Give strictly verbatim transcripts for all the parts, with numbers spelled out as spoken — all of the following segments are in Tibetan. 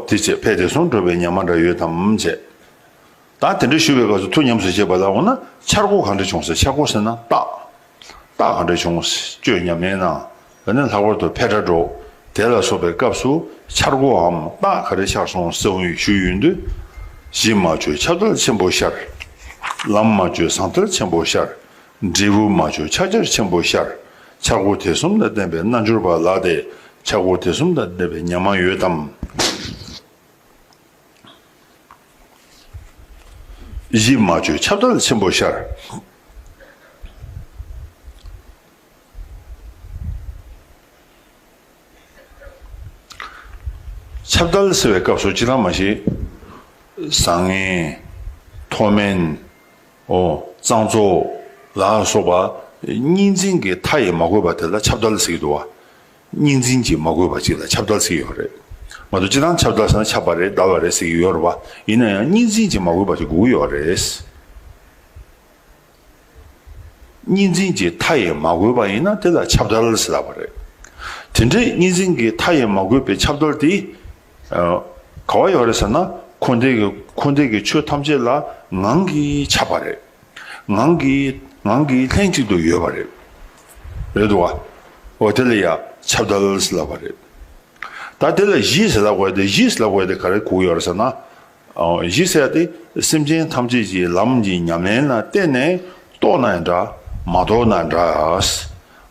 དེ་བྱས་ཕས་དེ་གསུམ་འགྲོ་བའི་ཉམས་མ་འདྲ་ཡོད་དམ་བྱས། ད་དེ་འདྲ་ཞུ་བའི་སྐབས་སུ་ཐུགས་ཉམས་སུ་བཞེས་པ་ལ་འོ་ན་འཆར་སྒོ་ག་འདྲ་བྱུང་ཟེར། འཆར་སྒོ་ཟེར་ན་རྟགས། རྟགས་ག་འདྲ་བྱུང་ཟེར། སྤྱོད་ཉམས་ལེན་གནང་། ཨ་ནི་ལྷག་པར་དུ་ཕེབས་བྲལ་འགྲོ། དེ་ལ་སོགས་པའི་སྐབས་སུ་འཆར་སྒོའམ་རྟགས་ག་རེ་ཆགས་སོང་ཟེར་ཞུ་ཡོང་དུས། གཞི་མ་བཅོས་ཁྱབ་བརྡལ་ཆེན་པོ་ཤར། ལམ་མ་བཅོས་ཟང་ཐལ་ཆེན་པོ་ཤར། འབྲས་བུ་མ་བཅོས་ཕྱག་རྒྱ་ཆེན་པོ་ཤར། འཆར་སྒོ་དེ་གསུམ་དང་ལྡན་པའི་རྣལ་འབྱོར་པ་ལགས་ཏེ། འཆར་སྒོ་དེ་གསུམ་དང་ལྡན་པའི་ཉམས་མ་ཡོད་དམ། གཞི་མ་བཅོས་ཁྱབ་བརྡལ་ཆེན་པོ་ཤར། ཁྱབ་བརྡལ་ཟེར་བའི་སྐབས་སུ་སྤྱིར་བཏང་མ་གཞི། བཟང་ངན། མཐོ་དམན། ཨོ། གཙང་བཙོག་ལ་སོགས་པ་གཉིས་འཛིན་གྱི་མཐའ་ཡས་མ་གོས་པ་དེ་ལ་ཁྱབ་བརྡལ་ཟེར་གྱི་འདུག་བ། གཉིས་འཛིན་གྱིས་མ་གོས་པ་ཅིག་ལ་ཁྱབ་བརྡལ་ཟེར་གྱི་ཡོད་རེད། མ་གཏོགས་སྤྱིར་བཏང་ཁྱབ་བརྡལ་ཟེར་ན་ཁྱབ་པ་རེད། བརྡལ་བ་རེད་ཟེར་གྱི་ཡོད་རེད་བ། ཡིན་ན་ཡང་གཉིས་འཛིན་གྱིས་མ་གོས་པ་ཅིག་དགོས་ཀྱི་ཡོད་རེད། གཉིས་འཛིན་གྱི་མཐའ་ཡས་མ་གོས་པ་ཡིན་ན་དེ་ལ་ཁྱབ་བརྡལ་ཟེར་ལབ་པ་རེད། དེ་འདྲའི་གཉིས་འཛིན་གྱི་མཐའ་ཡས་མ་གོས་པའི་ཁྱབ་བརྡལ་དེ། ཨ། ག་བ་ཡོད་རེད་ཟེར་ན། འཁོར་འདས་ཀྱི་འཁོར་འདས་ཀྱི་ཆོས་ཐམས་ཅད་ལ་ངང་གིས་ཁྱབ་པ་རེད། ངང་གིས་ངང་གིས་ལྷན་ཅིག་ཏུ་ཡོད་པ་རེད། རེད་འདུག་བ། འོ་དེ་ལ་ཡ་ཁྱབ་བརྡལ་ཟེར་ལབ་པ་རེད། ད་དེ་ལ་གཞི་ཟེར་ལབ་དགོས་ཏེ། གཞི་ཟེར་ལབ་དགོས་ཏེ་ག་རེ་གོ་གི་ཡོད་རེད་ཟེར་ན། ཨོ། གཞི་ཟེར་ཏེ་སེམས་ཅན་ཐམས་ཅད་ཀྱི་ལམ་གྱི་ཉམས་ལེན་ལ་བརྟེན་ནས་རྟོགས་ན་འདྲ། མ་རྟོགས་ན་འདྲ།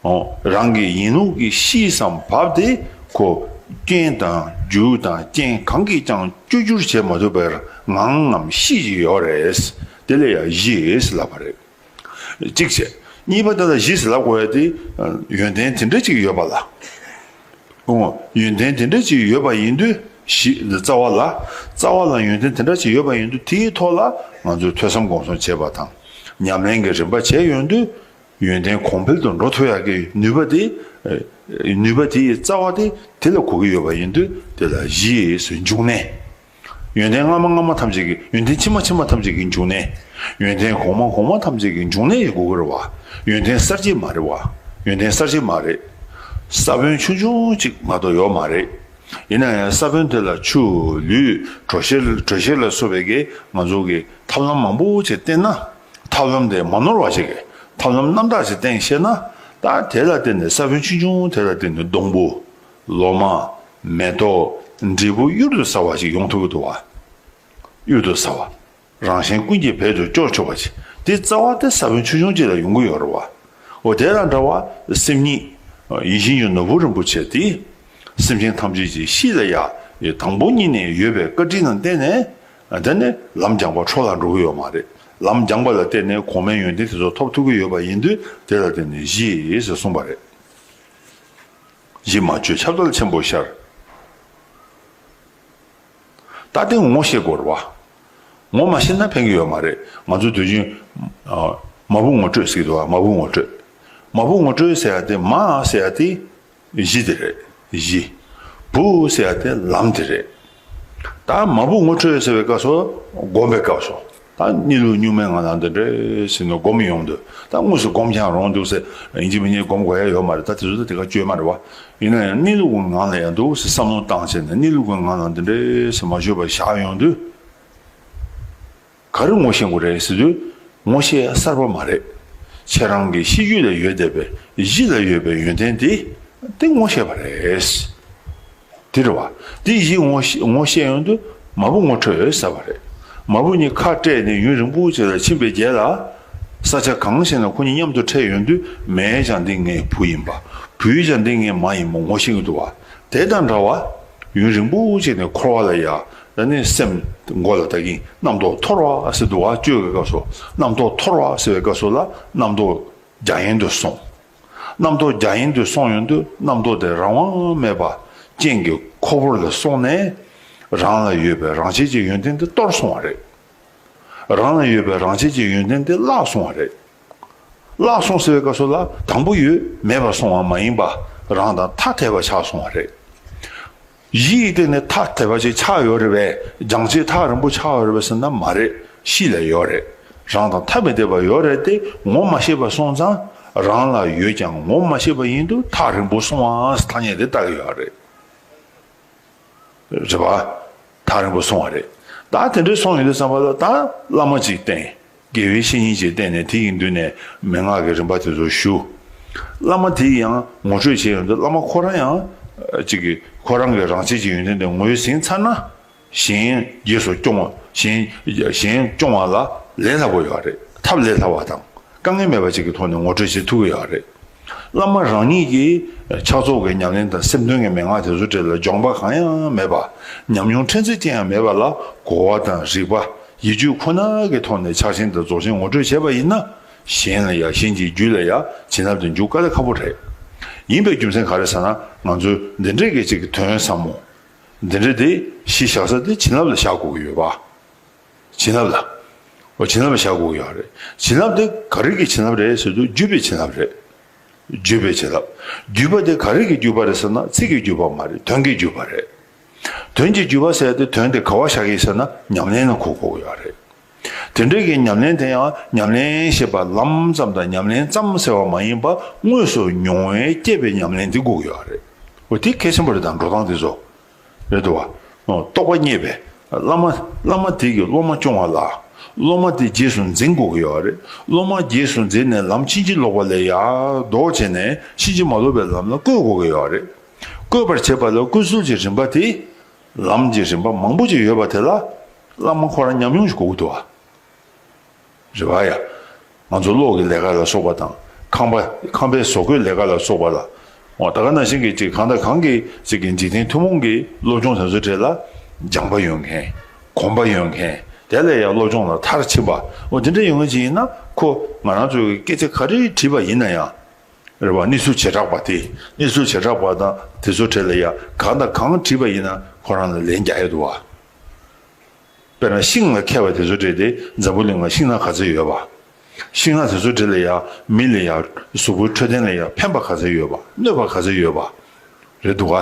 ཨོ། རང་གི་ཡིན་ལུགས་ཀྱི་གཤིས་སམ་བབ་དེ་ཁོ་རྐྱེན་དང་རྒྱུ་དང་རྐྱེན་གང་གིས་ཀྱང་བཅོས་བསྒྱུར་བྱེད་མ་ཐུབ་པར་ངང་ངམ་གཤིས་ཀྱིས་ཡོད་རེད། དེ་ལ་ཡང་གཞི་ཟེར་ལབ་པ་རེད། གཅིག་བྱས། གཉིས་པ་དེ་ལ་གཞི་ཟེར་ལབ་དགོས་ཡ་དེ། ཡོན་ཏན་དེ་འདྲ་ཅིག་ཡོད་པ་ལ། ཨོ། ཡོན་ཏན་དེ་འདྲ་ཅིག་ཡོད་པ་ཡིན་དུས། གཞི་རྩ་བ་ལ། རྩ་བ་ལ་ཡོན་ཏན་དེ་འདྲ་ཅིག་ཡོད་པ་ཡིན་དུས། དེའི་ཐོག་ལ་ང་ཚོས་ཐོས་བསམ་སྒོམ་གསུམ་བྱས་པ་དང་། ཉམས་ལེན་གྱི་རིམ་པ་བྱས་ཡོང་དུས། ཡོན་ཏན་གོང་འཕེལ་དུ་འགྲོ་ཐུབ་ཡག་གི་ནུས་པ་དེ། ནུས་པ་དེའི་རྩ་བ་དེ་དེ་ལ་གོ་གི་ཡོད་པ་ཡིན་དུས། དེ་ལ་གཞི་ཟེར། འབྱུང་གནས། ཡོན་ཏན་སྔ་མ་སྔ་མ་ཐམས་ཅད་ཀྱི། ཡོན་ཏན་ཕྱི་མ་ཕྱི་མ་ཐམས་ཅད་ཀྱི་འབྱུང་གནས། ཡོན་ཏན་གོང་མ་གོང་མ་ཐམས་ཅད་ཀྱི་འབྱུང་གནས་ཡིན་དགོས་ཀྱི་རེད་བ། ཡོན་ཏན་གསར་བརྗེ་མ་རེད་བ། ཡོན་ཏན་གསར་བརྗེ་མ་རེད། ས་བོན་ཆུང་ཆུང་ཅིག་མ་གཏོགས་ཡོད་མ་རེད། ཡིན་ན་ཡང་ས་བོན་དེ་ལ་ཆུ། ལུད། དྲོད་གཤེར། དྲོད་གཤེར་ལ་སོགས་པའི་གི་ང་ཚོ་གི་ཐབས་ལམ་མང་པོ་ཅིག་བསྟེན་ན། ཐབས་ལམ་དེ་མ་ནོར་བ་ཞིག་གི་ཐབས་ལམ་རྣམ་དག་ཅིག་བསྟེན་ཤེས་ན། ད་དེ་ལ་བརྟེན་ནས། ས་བོན་ཆུང་ཆུང་དེ་ལ་བརྟེན་ནས་སྡོང་པོ། ལོ་མ། མེ་ཏོག། འབྲས་བུ་གཡུར་དུ་ཟ་བ་ཞིག་ཡོང་ཐུབ་ཀྱི་འདུག་བ། གཡུར་དུ་ཟ་བ། རང་གཞན་ཀུན་གྱི་བེད་དུ་སྤྱོད་ཆོག་པ་ཞིག། དེ་རྩ་བ་དེ་ས་བོན་ཆུང་ཆུང་ཅིག་ལ་ཡོང་གི་ཡོད་རེད་བ། འོ། དེ་དང་འདྲ་བ་སེམས་ཉིད་ཡིད་བཞིན་གྱི་ནོར་བུ་རིན་པོ་ཆེ་དེ། སེམས་ཅན་ཐམས་ཅད་ཀྱི་གཤིས་ལ་ཡ། དང་པོ་ཉིད་ནས་ཡོད་པའི་བཀའ་དྲིན་ལ་བརྟེན་ནས། དེ་ནས་ལམ་སྦྱངས་པ་འཕྲོ་བརླག་འགྲོ་གི་ཡོད་མ་རེད། ལམ་སྦྱངས་པ་ལ་བརྟེན་ནས་གོང་མའི་ཡོན་ཏན་དེ་ཚོ་ཐོབ་ཐུབ་ཀྱི་ཡོད་པ་ཡིན་དུས། དེ་ལ་བརྟེན་ནས་གཞི་ཟེར་གསུངས་པ་རེད། གཞི་མ་བཅོས་ཁྱབ་བརྡལ་ཆེན་པོ་ཤར། ད་དེ་ངོ་ཤེས་དགོས་རེད་བ། ངོ་མ་ཤེས་ན་ཕན་གྱི་ཡོད་མ་རེད། ང་ཚོ་དུས་རྒྱུན། ཨ། མ་བུ་ངོ་སྤྲོད་ཟེར་གྱི་འདུག་བ། མ་བུ་ངོ་སྤྲོད། མ་བུ་ངོ་སྤྲོད་ཟེར་ཡ་དེ། མ་ཟེར་ཡ་དེ་གཞི་དེ་རེད། གཞི། བུ་ཟེར་ཡ་དེ་ལམ་དེ་རེད། ད་མ་བུ་ངོ་སྤྲོད་ཟེར་བའི་སྐབས་སུ། སྒོམ་པའི་སྐབས་སུ། ད་གནས་ལུགས་གཉུག་མའི་ངང་ལ་འདི་འདྲ་ཟེར་ནས་སྒོམ་ཡོང་དུས། ད་དངོས་སུ་སྒོམ་ཀྱང་རུང་འདུག་ཟེར། ཡིན་གཅིག་མིན་གཅིག་སྒོམ་དགོས་ཡ་ཡོད་མ་རེད། ད་དེ་ཚོ་ད་དེ་ག་བཅོས་མ་རེད་བ། ཡིན་ན་ཡང་གནས་ལུགས་ཀྱི་ངང་ལ་ཡང་འདུག་ཟེར་བསམ་བློ་བཏང་བྱས་ནས། གནས་ལུགས་ཀྱི་ངང་ལ་འདི་འདྲ་ཟེར་མ་བཅོས་པ་བཞག་ཡོང་དུས། ག་རེ་ངོ་ཤེས་དགོས་རེད་ཟེར་དུས། ངོ་ཤེས་གསར་པ་མ་རེད། ཁྱེད་རང་གི་གཤིས་རྒྱུད་ལ་ཡོད་བསྡད་པའི། གཞི་ལ་ཡོད་པའི་ཡོན་ཏན་དེ། དེ་ངོ་ཤེས་པ་རེད། དེ་རེད་བ། དེ་གཞི་ངོ་ཤེས། ངོ་ཤེས་ཡོང་དུས། མ་བུ་ངོ་འཕྲོད་ཟེར་བ་རེད། མ་བུ་གཉིས་ཁ་བྲལ་ནས་ཡུན་རིང་པོ་ཅིག་ལ་ཕྱིན་པའི་རྗེས་ལ། ས་ཆ་གང་ཞིག་ན་ཁོ་གཉིས་མཉམ་དུ་འཕྲད་ཡོང་དུས། མས་ཀྱང་འདི་ངའི་བུ་ཡིན་པ། བུས་ཀྱང་འདི་ངའི་མ་ཡིན་པ་ངོ་ཤེས་ཀྱི་འདུག་བ། དེ་དང་འདྲ་བ། ཡུན་རིང་པོ་ཅིག་ནས་འཁོར་བ་ལ་ཡ། ད་ནི་སེམས་མགོ་ལ་བཏགས་ཀྱིན། རྣམ་རྟོག་འཐོར་བ་ཟེར་འདུག་བ། བཅོས་ཀྱི་སྐབས་སུ་རྣམ་རྟོག་འཐོར་བ་ཟེར་བའི་སྐབས་སུ་ལ། རྣམ་རྟོག་རྒྱ་ཡན་དུ་སོང་། རྣམ་རྟོག་རྒྱ་ཡན་དུ་སོང་ཡོང་དུས། རྣམ་རྟོག་དེ་རང་དབང་མེད་པ་རྐྱེན་གྱི་ཁོལ་པོ་ལ་སོང་ནས། རང་ལ་ཡོད་པའི་རང་ཆས་ཀྱི་ཡོན་ཏན་དེ་གཏོར་སོང་བ་རེད། རང་ལ་ཡོད་པའི་རང་ཆས་ཀྱི་ཡོན་ཏན་དེ་བརླག་སོང་བ་རེད། བརླག་སོང་ཟེར་བའི་སྐབས་སུ་ལ། དང་པོ་ཡོད། མེད་པར་སོང་བ་མ་ཡིན་པ། རང་དང་ཐ་དད་པ་ཆགས་སོང་བ་རེད། གཞི་ཡི་སྟེང་ནས་ཐ་དད་པ་ཅིག་ཆགས་ཡོད་རེད་པས། སྦྱང་བྱེད་ཐག་རིང་པོ་ཆགས་ཡོད་རེད་པས་ཟེར་ན་མ་རེད། གཤིས་ལ་ཡོད་རེད། རང་དང་ཐ་མི་དད་པ་ཡོད་རེད་དེ། ངོ་མ་ཤེས་པ་སོང་ཙང་། རང་ལ་ཡོད་ཀྱང་ངོ་མ་ཤེས་པ་ཡིན་དུས། ཐག་རིང་པོ་སོང་བ་ཟེར་ཐ་སྙད་དེ་བཏགས་ཀྱི་ཡོད་རེད། རེད་པ། ཐག་རིང་པོ་སོང་བ་རེད། ད་དེ་འདྲའི་སོང་ཡོང་དུས་ཙམ་པ་ལ་ད་བླ་མ་ཅིག་བསྟེན། དགེ་བའི་བཤེས་གཉེན་ཅིག་བསྟེན་ནས་དེ་ཡི་མདུན་ནས་མན་ངག་གི་རིམ་པ་དེ་ཚོ་ཞུ། བླ་མ་དེ་ཡང་ངོ་སྤྲོད་བྱས་ཡོང་དུས་བླ་མ་ཁོ་རང་ཡང་ཅིག་གི་ཁོ་རང་གི་རང་བྱས་ཀྱི་ཡོན་ཏན་དེ་ངོས་ཟིན་ཚར་ན། གཞན་རྗེས་སུ་སྐྱོང་བ། གཞན་གཞན་སྐྱོང་བ་ལ་ལས་སླ་པོ་ཡོད་རེད། ཐབས་ལས་སླ་བ་དང་དཀའ་ངལ་མེད་པ་ཅིག་གི་ཐོག་ནས་ངོ་སྤྲོད་བྱེད་ཐུབ་ཀྱི་ཡོད་རེད། བླ་མ་རང་ཉིད་ཀྱིས་ཕྱག་རྫོགས་ཀྱི་ཉམས་ལེན་དང་སེམས་དོན་གྱི་མན་ངག་དེ་ཚོ་གྲས་ལ་སྦྱོང་པ་གང་ཡང་མེད་པ། ཉམས་མྱོང་ཕྲན་ཚེགས་ཅན་ཡང་མེད་པ་ལ་གོ་བ་དང་རིག་པ། ཡིད་དཔྱོད་ཁོ་ན་གྱི་ཐོག་ནས་ཕྱག་ཆེན་དང་རྫོགས་ཆེན་ངོ་སྤྲོད་བྱས་པ་ཡིན་ན། གཞན་ལ་ཡང་གཞན་གྱི་རྒྱུད་ལ་ཡང་བྱིན་རླབས་དེ་འཇུག་དཀའ་ལས་ཁག་པོ་རེད། ཡིན་པའི་རྒྱུ་མཚན་ག་རེ་ཟེར་ན། ང་ཚོས་འདི་འདྲའི་གི་ཅིག་གི་དོན་ཟབ་མོ། འདི་འདྲ་དེ་གཞི་བཞག་ས་དེ་བྱིན་རླབས་ལ་བཞག་དགོས་ཀྱི་ཡོད་པ། བྱིན་རླབས་ལ། འོ་བྱིན་རླབས་ལ་བཞག་དགོས་ཀྱི་ཡོད་རེད། བྱིན་རླབས་དེ་ག་རེ་གི་བྱིན་རླབས་རེད་ཟེར་དུས་བརྒྱུད་པའི་བྱིན་རླབས་རེད། བརྒྱུད་པའི་བྱིན་རླབས། བརྒྱུད་པ་དེ་ག་རེ་གི་བརྒྱུད་པ་རེད་ཟེར་ན་ཚིག་གི་བརྒྱུད་པ་མ་རེད། དོན་གྱི་བརྒྱུད་པ་རེད། དོན་གྱི་བརྒྱུད་པ་ཟེར་དེ་དོན་དེ་ག་བ་བཞག་གི་ཟེར་ན་ཉམས་ལེན་ལ་གོ་དགོས་ཀྱི་ཡོད་རེད། དེ་འདྲའི་གི་ཉམས་ལེན་དེ་ཡང་ཉམས་ལེན་ཞེས་པ་ལམ་ཙམ་དང་ཉམས་ལེན་ཙམ་ཟེར་བ་མ་ཡིན་པ་དངོས་སུ་མྱོང་བས་སྐྱེས་པའི་ཉམས་ལེན་དེ་དགོས་ཀྱི་ཡོད་རེད། འོ་དེ་གལ་ཆེན་པོ་རེད། དང་འགྲོ་སྟངས་དེ་ཚོ། རེད་འདུག་བ། རྟོགས་པ་རྙེད་པའི་བླ་མ། བླ་མ་དེ་གིས་སློབ་མ་སྐྱོང་བ་ལ། སློབ་མ་དེ་རྗེས་སུ་འཛིན་དགོས་ཀྱི་ཡོད་རེད། སློབ་མ་རྗེས་སུ་འཛིན་ནས་ལམ་ཕྱིན་ཅི་ལོག་པ་ལས་ཡར་ལྡོག་བྱས་ནས་ཕྱིན་ཅི་མ་ལོག་པའི་ལམ་ལ་བཀོད་དགོས་ཀྱི་ཡོད་རེད། བཀོད་པར་བྱེད་པ་ལ་བཀོད་ཚུལ་གྱི་རིམ་པ་དེ། ལམ་གྱི་རིམ་པ་མང་པོ་ཅིག་ཡོད་པ་དེ་ལ། བླ་མ་ཁོ་རང་ཉམས་མྱོང་ཞིག་དགོས་ཀྱི་འདུག་བ། རེད་བ་ཡ། ང་ཚོ་གློག་གི་ལས་ཀ་ལ་སོགས་པ་དང་། ཁང་པ། ཁང་པའི་བཟོ་བཀོད་ལས་ཀ་ལ་སོགས་པ་ལ། འོ་ད་ག་ནང་བཞིན་གྱི་ཅིག་གང་དང་གང་གི་ཅིག་གི་འཇིག་རྟེན་ཐུན་མོང་གི་སློབ་སྦྱོང་དེ་ཚོའི་གྲས་ལ་སྦྱངས་པ་ཡོད་མཁན། གོམས་པ་ཡོད་མཁན། དེ་ལས་ཡང་སློབ་སྦྱོང་ལ་མཐར་ཕྱིན་པ། འོ་དེ་འདྲ་ཡོང་མཁན་ཅིག་ཡིན་ན་ཁོ་ང་རང་ཚོའི་སྐད་ཆ་ག་རེ་དྲིས་པ་ཡིན་ན་ཡང་། རེད་བ། གནས་ཚུལ་བྱེ་བྲག་པ་དེ། གནས་ཚུལ་བྱེ་བྲག་པ་དང་དེ་ཚོའི་གྲས་ལ་ཡང་གང་དང་གང་དྲིས་པ་ཡིན་ན་ཁོ་རང་ལ་ལན་རྒྱག་ཡ་འདུག་བ། དཔེར་ན་ཤིང་ལ་མཁས་པ་དེ་ཚོ་འདྲ་དེ་འཛམ་བུ་གླིང་ལ་ཤིང་ནགས་ག་ཚོད་ཡོད་པ། ཤིང་ནགས་དེ་ཚོ་འདྲ་ལ་ཡང་མི་ལ་ཡང་གཟུགས་པོའི་འཕྲོད་བསྟེན་ལ་ཡང་ཕན་པ་ག་ཚོད་ཡོད་པ། གནོད་པ་ག་ཚོད་ཡོད་པ། རེད་འདུག་ག་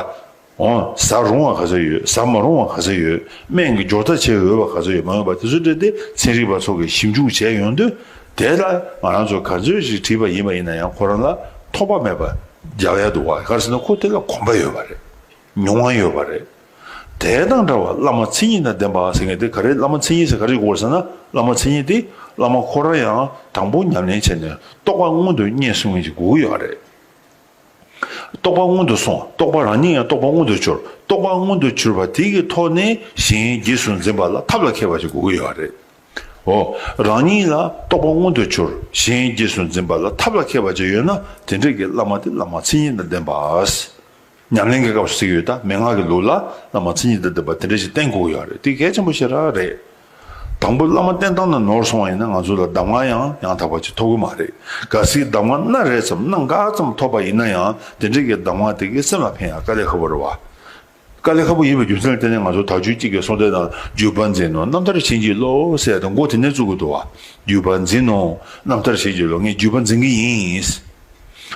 འོ། ཟ་རུང་བ་ག་ཚོད་ཡོད། ཟ་མ་རུང་བ་ག་ཚོད་ཡོད། སྨན་གྱི་སྦྱོར་རྟགས་བྱེད་འོས་པ་ག་ཚོད་ཡོད། མ་འོས་པ་དེ་ཚོ་འདྲ་དེ་ཚན་རིག་པ་ཚོ་གིས་ཞིབ་འཇུག་བྱས་ཡོང་དུས། དེ་ལ་ང་རང་ཚོ་ག་ཚོད་ཞིག་དྲིས་པ་ཡིན་པ་ཡིན་ན་ཡང་ཁོ་རང་ལ་ཐོགས་པ་མེད་པ་རྒྱག་ཡ་འདུག་བ། ག་རེ་ཟེར་ན་ཁོ་དེ་ལ་གོམས་པ་ཡོད་པ་རེད། མྱོང་བ་ཡོད་པ་རེད། དེ་དང་འདྲ་བར་བླ་མ་མཚན་ཉིད་དང་ལྡན་པ་ཟེར་མཁན་དེ་ག་རེ། བླ་མ་མཚན་ཉིད་ཟེར་ག་རེ་དགོས་ཟེར་ན། བླ་མ་མཚན་ཉིད་དེ་བླ་མ་ཁོ་རང་ཡང་དང་པོ་ཉམས་ལེན་བྱས་ནས་རྟོགས་པ་མངོན་དུ་རྙེད་སོང་མཁན་ཅིག་དགོས་ཀྱི་ཡོད་རེད། རྟོགས་པ་མངོན་དུ་སོང་། རྟོགས་པ་རང་ཉིད་ཡང་རྟོགས་པ་མངོན་དུ་གྱུར། རྟོགས་པ་མངོན་དུ་གྱུར་པ་དེ་གི་ཐོག་ནས་གཞན་རྗེས་སུ་འཛིན་པ་ལ་ཐབས་ལ་མཁས་པ་ཅིག་དགོས་ཀྱི་ཡོད་རེད། འོ། རང་ཉིད་ལ་རྟོགས་པ་མངོན་དུ་གྱུར། གཞན་རྗེས་སུ་འཛིན་པ་ལ་ཐབས་ལ་མཁས་པ་ཅིག་ཡོད་ན་དེ་འདྲ་གི་བླ་མ་དེ་བླ་མ་མཚན་ཉིད་དང་ལྡན་པ། ཉམས་ལེན་གྱི་སྐབས་སུ་ཟེར་གྱི་ཡོད། ད་མན་ངག་གི་ལུགས་ལ་བླ་མ་མཚན་ཉིད་དང་ལྡན་པ་དེ་འདྲ་ཞིག་བསྟེན་དགོས་ཀྱི་ཡོད་རེད། དེ་གལ་ཆེན་པོ་ཞེ་དྲག་རེད། དང་པོ་བླ་མ་བསྟེན་སྟངས་ནང་ནོར་སོང་བ་ཡིན་ན་ང་ཚོ་ལ་གདམས་ངག་ཡང་ཡང་དག་པ་ཅིག་ཐོབ་ཀྱི་མ་རེད། གལ་སྲིད་གདམས་ངག་སྣ་རེ་ཙམ་སྣ་འགའ་ཙམ་ཐོབ་པ་ཡིན་ན་ཡང་དེ་འདྲའི་གི་གདམས་ངག་དེ་གིས་སེམས་ལ་ཕན་ཡ་དཀའ་ལས་ཁག་པོ་རེད་བ། དཀའ་ལས་ཁག་པོ་ཡིན་པའི་རྒྱུ་མཚན་ལ་བརྟེན་ནས་ང་ཚོ་དལ་འབྱོར་གཅིག་གི་གསུང་དེབ་ནང་བརྒྱུད་པ་འཛིན་ནོ་རྣམ་ཐར་ཕྱིན་ཅི་ལོག་ཟེར་ཡ་དེ་མགོ་དེ་ནས་བཙུགས་ཀྱི་འདུག་བ། བརྒྱུད་པ་འཛིན་ནོ་རྣམ་ཐར་ཕྱིན་ཅི་ལོག་ངས་བརྒྱུད་པ་འཛིན་གྱི་ཡིན།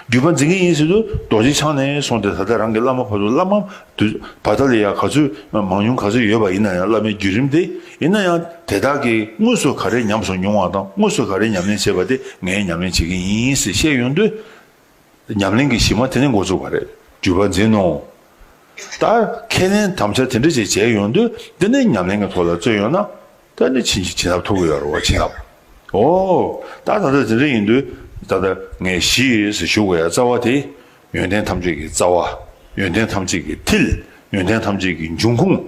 བརྒྱུད་པ་འཛིན་གྱི་ཡིན་ཟེར་དུས་རྡོ་རྗེ་འཆང་ནས་བཟུང་སྟེ་ད་ལྟ་རང་གི་བླ་མ་བར་དུ། བླ་མ་དུ་བར་ཐག་ལ་ཡ་ག་ཚོད་མང་ཉུང་ག་ཚོད་ཡོད་པ་ཡིན་ན་ཡང་བླ་མའི་བརྒྱུད་རིམ་དེ་ཡིན་ན་ཡང་དེ་དག་གིས་དངོས་སུ་ག་རེ་ཉམས་སུ་མྱོང་བ་དང་དངོས་སུ་ག་རེ་ཉམས་ལེན་བྱས་པ་དེ་ངས་ཉམས་ལེན་བྱེད་ཀྱི་ཡིན་ཟེར་བཤད་ཡོང་དུས། ཉམས་ལེན་གྱི་གཞི་མ་དེ་ནས་འགོ་བཙུགས་པ་རེད། བརྒྱུད་པ་འཛིན་ནོ། ད་ཁས་ལེན་དམ་བཅའ་དེ་འདྲ་ཅིག་བྱས་ཡོང་དུས་དེ་ནས་ཉམས་ལེན་གྱི་ཐོག་ལ་བརྩོན་ཡོང་ན། ད་ནི་བྱིན་གྱིས་བྱིན་རླབས་ཐོབ་ཀྱི་ཡོད་རེད་བ། བྱིན་རླབས། ཨོ། ད་ད་ལྟ་དེ་འདྲ་ཡིན་དུས་ད་ལྟ་ངས་གཞི་ཟེར་ཞུ་དགོས་ཡ་རྩ་བ་དེ། ཡོན་ཏན་ཐམས་ཅད་ཀྱི་རྩ་བ། ཡོན་ཏན་ཐམས་ཅད་ཀྱི་མཐིལ། ཡོན་ཏན་ཐམས་ཅད་ཀྱི་འབྱུང་ཁུངས།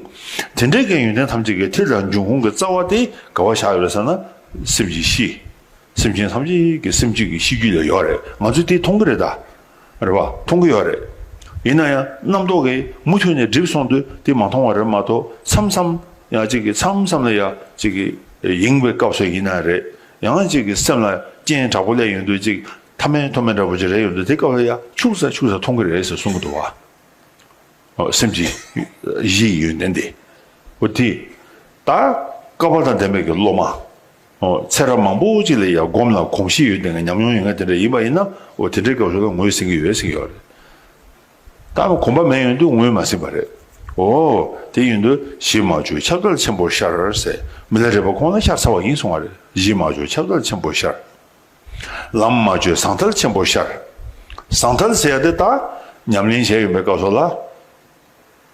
དེ་འདྲའི་གི་ཡོན་ཏན་ཐམས་ཅད་ཀྱི་མཐིལ་དང་འབྱུང་ཁུངས་ཀྱི་རྩ་བ་དེ་ག་བ་བཞག་ཡོད་རེད་ཟེར་ན། སེམས་ཀྱི་གཤིས། སེམས་ཅན་ཐམས་ཅད་ཀྱི་སེམས་རྒྱུད་ཀྱི་གཤིས་རྒྱུད་ལ་ཡོད་རེད། ང་ཚོས་དེ་མཐོང་གི་རེད་ད། རེད་བ། མཐོང་གི་ཡོད་རེད། ཡིན་ན་ཡང་རྣམ་རྟོག་གིས་མུ་མཐུད་ནས་སྒྲིབ་སོང་དུས་དེ་མ་མཐོང་བ་རེད་མ་གཏོགས། མཚམས་མཚམས་ཡང་གཅིག་གིས། མཚམས་མཚམས་ལ་ཡང་གཅིག་གིས་ཡེངས་པའི་སྐབས་སུ་ཡིན་ན་རེད། ཡང་གཅིག་གིས་སེམས་ལ་རྐྱེན་དྲག་པོ་སླེབས་ཡོང་དུས་གཅིག་མཐའ་མའི་མཐོ་དམན་འདྲ་པོ་ཅིག་རེད་ཡོང་དུས་དེ་སྐབས་ལ་ཡང་འཁྱུག་ས་འཁྱུག་ས་མཐོང་གི་རེད་ཟེར་གསུང་གི་འདུག་བ། ཨོ། སེམས་ཀྱི་གཞི་ཡི་ཡོན་ཏན་དེ། ཨོ་དེ། ད་སྐལ་པ་དང་ལྡན་པའི་གི་སློབ་མ། ཨོ། ཚེ་རབས་མང་པོ་ཅིག་ལ་ཡང་སྒོམ་ལ་གོམས་གཤིས་ཡོད་དེ་ངས་ཉམས་མྱོང་ཡོད་མཁན་དེ་འདྲ་ཡིན་པ་ཡིན་ན། ཨོ་དེ་འདྲའི་སྐབས་སུ་ལ་ངོས་ཟིན་གྱི་ཡོད་ཟེར་གྱི་ཡོད་རེད། ད་གོམས་པ་མེད་ཡོང་དུས་ངོས་མ་ཟིན་པ་རེད། ཨོ། དེ་ཡིན་དུས་གཞི་མ་བཅོས་ཁྱབ་བརྡལ་ཆེན་པོར་ཤར་ཟེར། མི་ལ་རས་པ་ཁོང་ལ་ཤར་ཚར་བ་ཡིན་གསུང་བ་རེད། གཞི་མ་བཅོས་ཁྱབ་བརྡལ་ཆེན་པོར་ཤར། ལམ་མ་བཅོས་ཟང་ཐལ་ཆེན་པོར་ཤར། ཟང་ཐལ་ཟེར་ཡ་དེ་ད་ཉམས་ལེན་བྱས་ཡོང་པའི་སྐབས་སུ་ལ།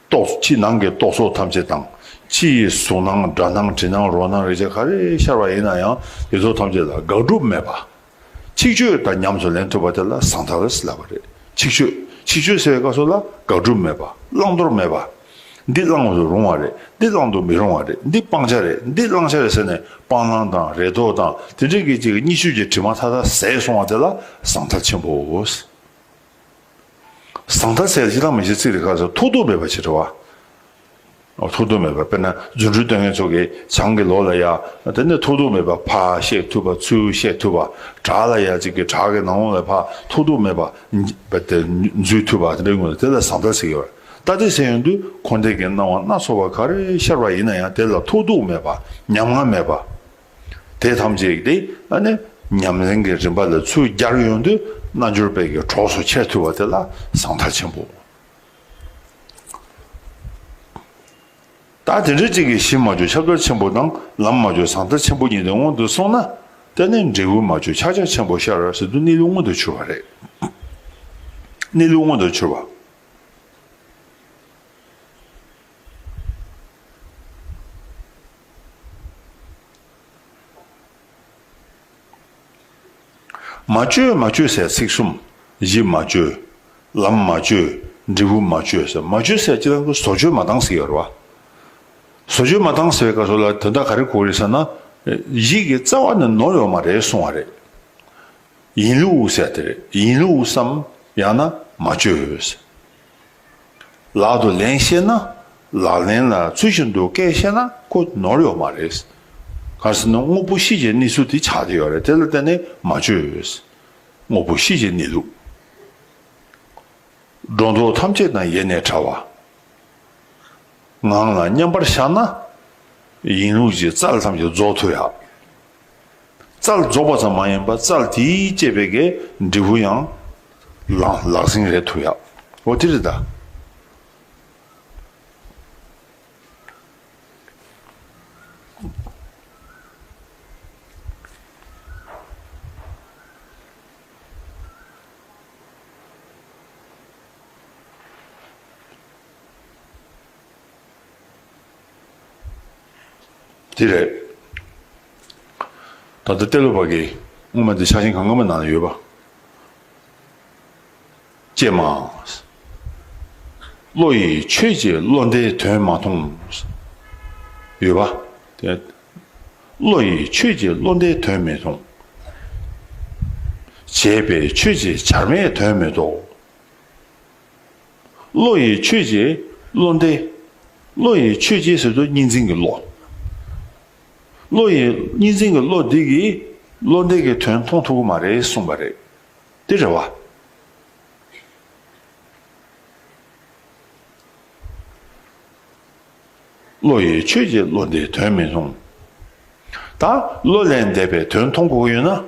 རྟོག་ཕྱི་ནང་གི་རྟོག་ཚོགས་ཐམས་ཅད་དང་། ཕྱི་ཡི་གཟུགས་སྣང་སྒྲ་སྣང་དྲི་སྣང་རོ་སྣང་རེག་བྱ་ག་རེ་ཤར་བ་ཡིན་ན་ཡང་དེ་ཚོ་ཐམས་ཅད་ལ་དགག་སྒྲུབ་མེད་པ། ཆིག་ཆོད་དང་ཉམས་སུ་ལེན་ཐུབ་པ་དེ་ལ་ཟང་ཐལ་ལབ་པ་རེད། ཆིག་ཆོད། ཆིག་ཆོད་ཟེར་བའི་སྐབས་སུ་ལ་དགག་སྒྲུབ་མེད་པ། བླང་དོར་མེད་པ། འདི་བླང་དུ་རུང་བ་རེད། འདི་བླང་དུ་མི་རུང་བ་རེད། འདི་སྤང་བྱ་རེད། འདི་བླང་བྱ་རེད་ཟེར་ནས་སྤང་བླང་དང་རེ་དོགས་དང་དེ་འདྲའི་གི་ཅིག་གཉིས་ཆོས་ཀྱི་དྲི་མ་མཐའ་དག་ཟད་སོང་བ་དེ་ལ་ཟང་ཐལ་ཆེན་པོ། ཟང་ཐལ་ཟེར་ཅི་ལ་མི་ཤེས་ཚིག་རེ་ཁ་སོ་ཐོགས་རྡུགས་མེད་པ་ཞིག་རེད་བ། ཐོགས་རྡུགས་མེད་པ། དཔེར་ན་རྫུ་འཕྲུལ་སྟོན་མཁན་ཚོ་གིས་བྱང་གི་ལོགས་ལ་ཡ་དེ་ནས་ཐོགས་རྡུགས་མེད་པ་ཕར་བཤད་ཐུབ་པ། ཚུར་བཤད་ཐུབ་པ། བྲག་ལ་ཡ་གཅིག་གི་བྲག་གི་ནང་ལོགས་ལ་ཕར་ཐོགས་རྡུགས་མེད་པ་དེ་འཛུལ་ཐུབ་པ། དེ་འདྲའི་ངོས་ལ་དེ་ལ་ཟང་ཐལ་ཟེར་གྱི་ཡོད་རེད། ད་དེ་ཟེར་ཡོང་དུས་འཁོར་འདས་ཀྱི་སྣང་བ་སྣ་ཚོགས་པ་ག་རེ་ཤར་བ་ཡིན་ན་ཡང་དེ་ལ་ཐོགས་རྡུགས་མེད་པ། ཉམ་ང་མེད་པ། དེ་ཐམས་ཅད་དེ་ཨ་ནི་ཉམས་ལེན་གྱི་རིམ་པ་ལ་ཚུར་སྦྱར་ཡོང་དུས་རྣལ་འབྱོར་པའི་གི་གྲོགས་སུ་འཆར་ཐུབ་པ་དེ་ལ་ཟང་ཐལ་ཆེན་པོ། ད་དེ་འདྲ་གཅིག་གིས་གཞི་མ་བཅོས་ཁྱབ་བརྡལ་ཆེན་པོ་དང་ལམ་མ་བཅོས་ཟང་ཐལ་ཆེན་པོ་གཉིས་དེ་སྔོན་དུ་སོང་ན། དེ་ནི་འབྲས་བུ་མ་བཅོས་ཕྱག་རྒྱ་ཆེན་པོ་ཤར་ཟེར་དུས་གནས་ལུགས་མངོན་དུ་གྱུར་པ་རེད། གནས་ལུགས་མངོན་དུ་གྱུར་པ། མ་བཅོས་མ་བཅོས་ཟེར་ཚིག་གསུམ། གཞི་མ་བཅོས། ལམ་མ་བཅོས། འབྲས་བུ་མ་བཅོས་ཟེར། མ་བཅོས་ཟེར་སྤྱིར་བཏང་གི་བཟོ་བཅོས་མ་བཏང་ཟེར་ཡོད་རེད་བ། བཟོ་བཅོས་མ་བཏང་ཟེར་བའི་སྐབས་སུ་ལ་དོན་དག་ག་རེ་གོ་རེད་ཟེར་ན། གཞི་གི་རྩ་བ་ནས་ནོར་ཡོད་མ་རེད་གསུང་བ་རེད། ཡིན་ལུགས་ཟེར་དེ་རེད། ཡིན་ལུགས་སམ་ཡང་ན་མ་བཅོས། ལག་ཏུ་ལེན་ཤེས་ན། ལག་ལེན་ལ་ཚུལ་བཞིན་དུ་བཀལ་ཤེས་ན་ཁོ་ནོར་ཡོད་མ་རེད། ག་རེ་ཟེར་ན་དངོས་པོ་གཤིས་ཀྱི་གནས་ཚུལ་དེ་ཆགས་བསྡད་ཡོད་རེད། དེ་ལ་བརྟེན་ནས་མ་བཅོས། དངོས་པོ་གཤིས་ཀྱི་གནས་ལུགས། སྒྲོ་འདོགས་ཐམས་ཅད་དང་ཡེ་ནས་བྲལ་བ། ངང་ལ་མཉམ་པར་བཞག་ན། ཡིན་ལུགས་ཀྱི་རྩལ་ཐམས་ཅད་རྫོགས་ཐུབ་ཡག་རྩལ་རྫོགས་པ་ཙམ་མ་ཡིན་པར་རྩལ་དེས་བསྐྱེད་པའི་གི་འབྲས་བུ་ཡང་ལག་ལག་ཟིན་རེད་ཐུབ་ཡག་འོ་དེ་རེད་ད། དེ་རེད། ད་ལྟ་ཏེ་ལོ་པ་གི་དབུ་མ་འདི་ཕྱག་ཆེན་གང་ག་མ་ནང་ལ་ཡོད་པ། ཀྱེ་མ། བློ་ཡིས་ཆོས་ཀྱི་བློ་འདས་དོན་མ་མཐོང་། ཡོད་པ། དེ། བློ་ཡིས་ཆོས་ཀྱི་བློ་འདས་དོན་མི་མཐོང་། བྱས་པས་ཆོས་ཀྱི་བྱར་མེད་དོན་མི་རྟོགས། བློ་ཡིས་ཆོས་ཀྱི་བློ་འདས། བློ་ཡིས་ཆོས་ཀྱི་ཟེར་དུས་གཉིས་འཛིན་གྱི་བློ། བློ་ཡིས་གཉིས་འཛིན་གྱི་བློ་འདི་གིས་བློ་འདས་ཀྱི་དོན་མཐོང་ཐུབ་ཀྱི་མ་རེད་གསུངས་པ་རེད། དེ་རེད་བ། བློ་ཡིས་ཆོས་ཀྱི་བློ་འདས་དོན་མི་མཐོང་། ད་བློ་ལས་འདས་པའི་དོན་མཐོང་དགོས་ཀྱི་ཡོད་ན།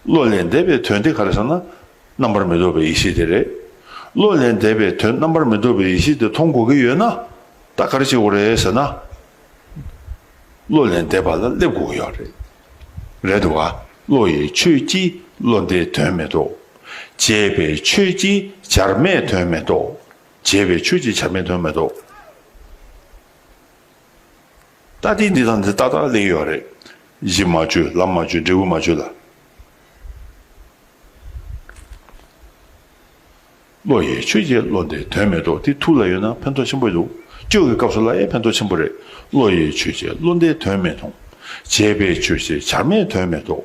བློ་ལས་འདས་པའི་དོན་དེ་ག་རེ་ཟེར་ན། རྣམ་པར་མི་རྟོག་པའི་ཡེ་ཤེས་དེ་རེད། བློ་ལས་འདས་པའི་དོན་རྣམ་པར་མི་རྟོག་པའི་ཡེ་ཤེས་དེ་མཐོང་དགོས་ཀྱི་ཡོད་ན། ད་ག་རེ་བྱེད་དགོས་རེད་ཟེར་ན། བློ་ལས་འདས་པ་ལ་སླེབས་དགོས་ཀྱི་ཡོད་རེད། རེད་འདུག་ག་བློ་ཡིས་ཆོས་ཀྱི་བློ་འདས་དོན་མི་རྟོགས། བྱས་པས་ཆོས་ཀྱི་བྱར་མེད་དོན་མི་རྟོགས། བྱས་པས་ཆོས་ཀྱི་བྱར་མེད་དོན་མི་རྟོགས། ད་དེ་འདི་དང་འདི་ཏག་ཏག་སླེབས་ཡོད་རེད། གཞི་མ་བཅོས་ལམ་མ་བཅོས་འབྲས་བུ་མ་བཅོས་ལ། བློ་ཡིས་ཆོས་ཀྱི་བློ་འདས་དོན་མི་རྟོགས། དེ་ཐུགས་ལ་ཡོད་ན་ཕན་ཐོགས་ཆེན་པོ་འདུག་སྤྱོད་ཀྱི་སྐབས་སུ་ལ་ཡང་ཕན་ཐོགས་ཆེན་པོ་རེད། བློ་ཡིས་ཆོས་ཀྱི་བློ་འདས་དོན་མི་མཐོང་། བྱས་པས་ཆོས་ཀྱི་བྱར་མེད་དོན་མི་རྟོགས།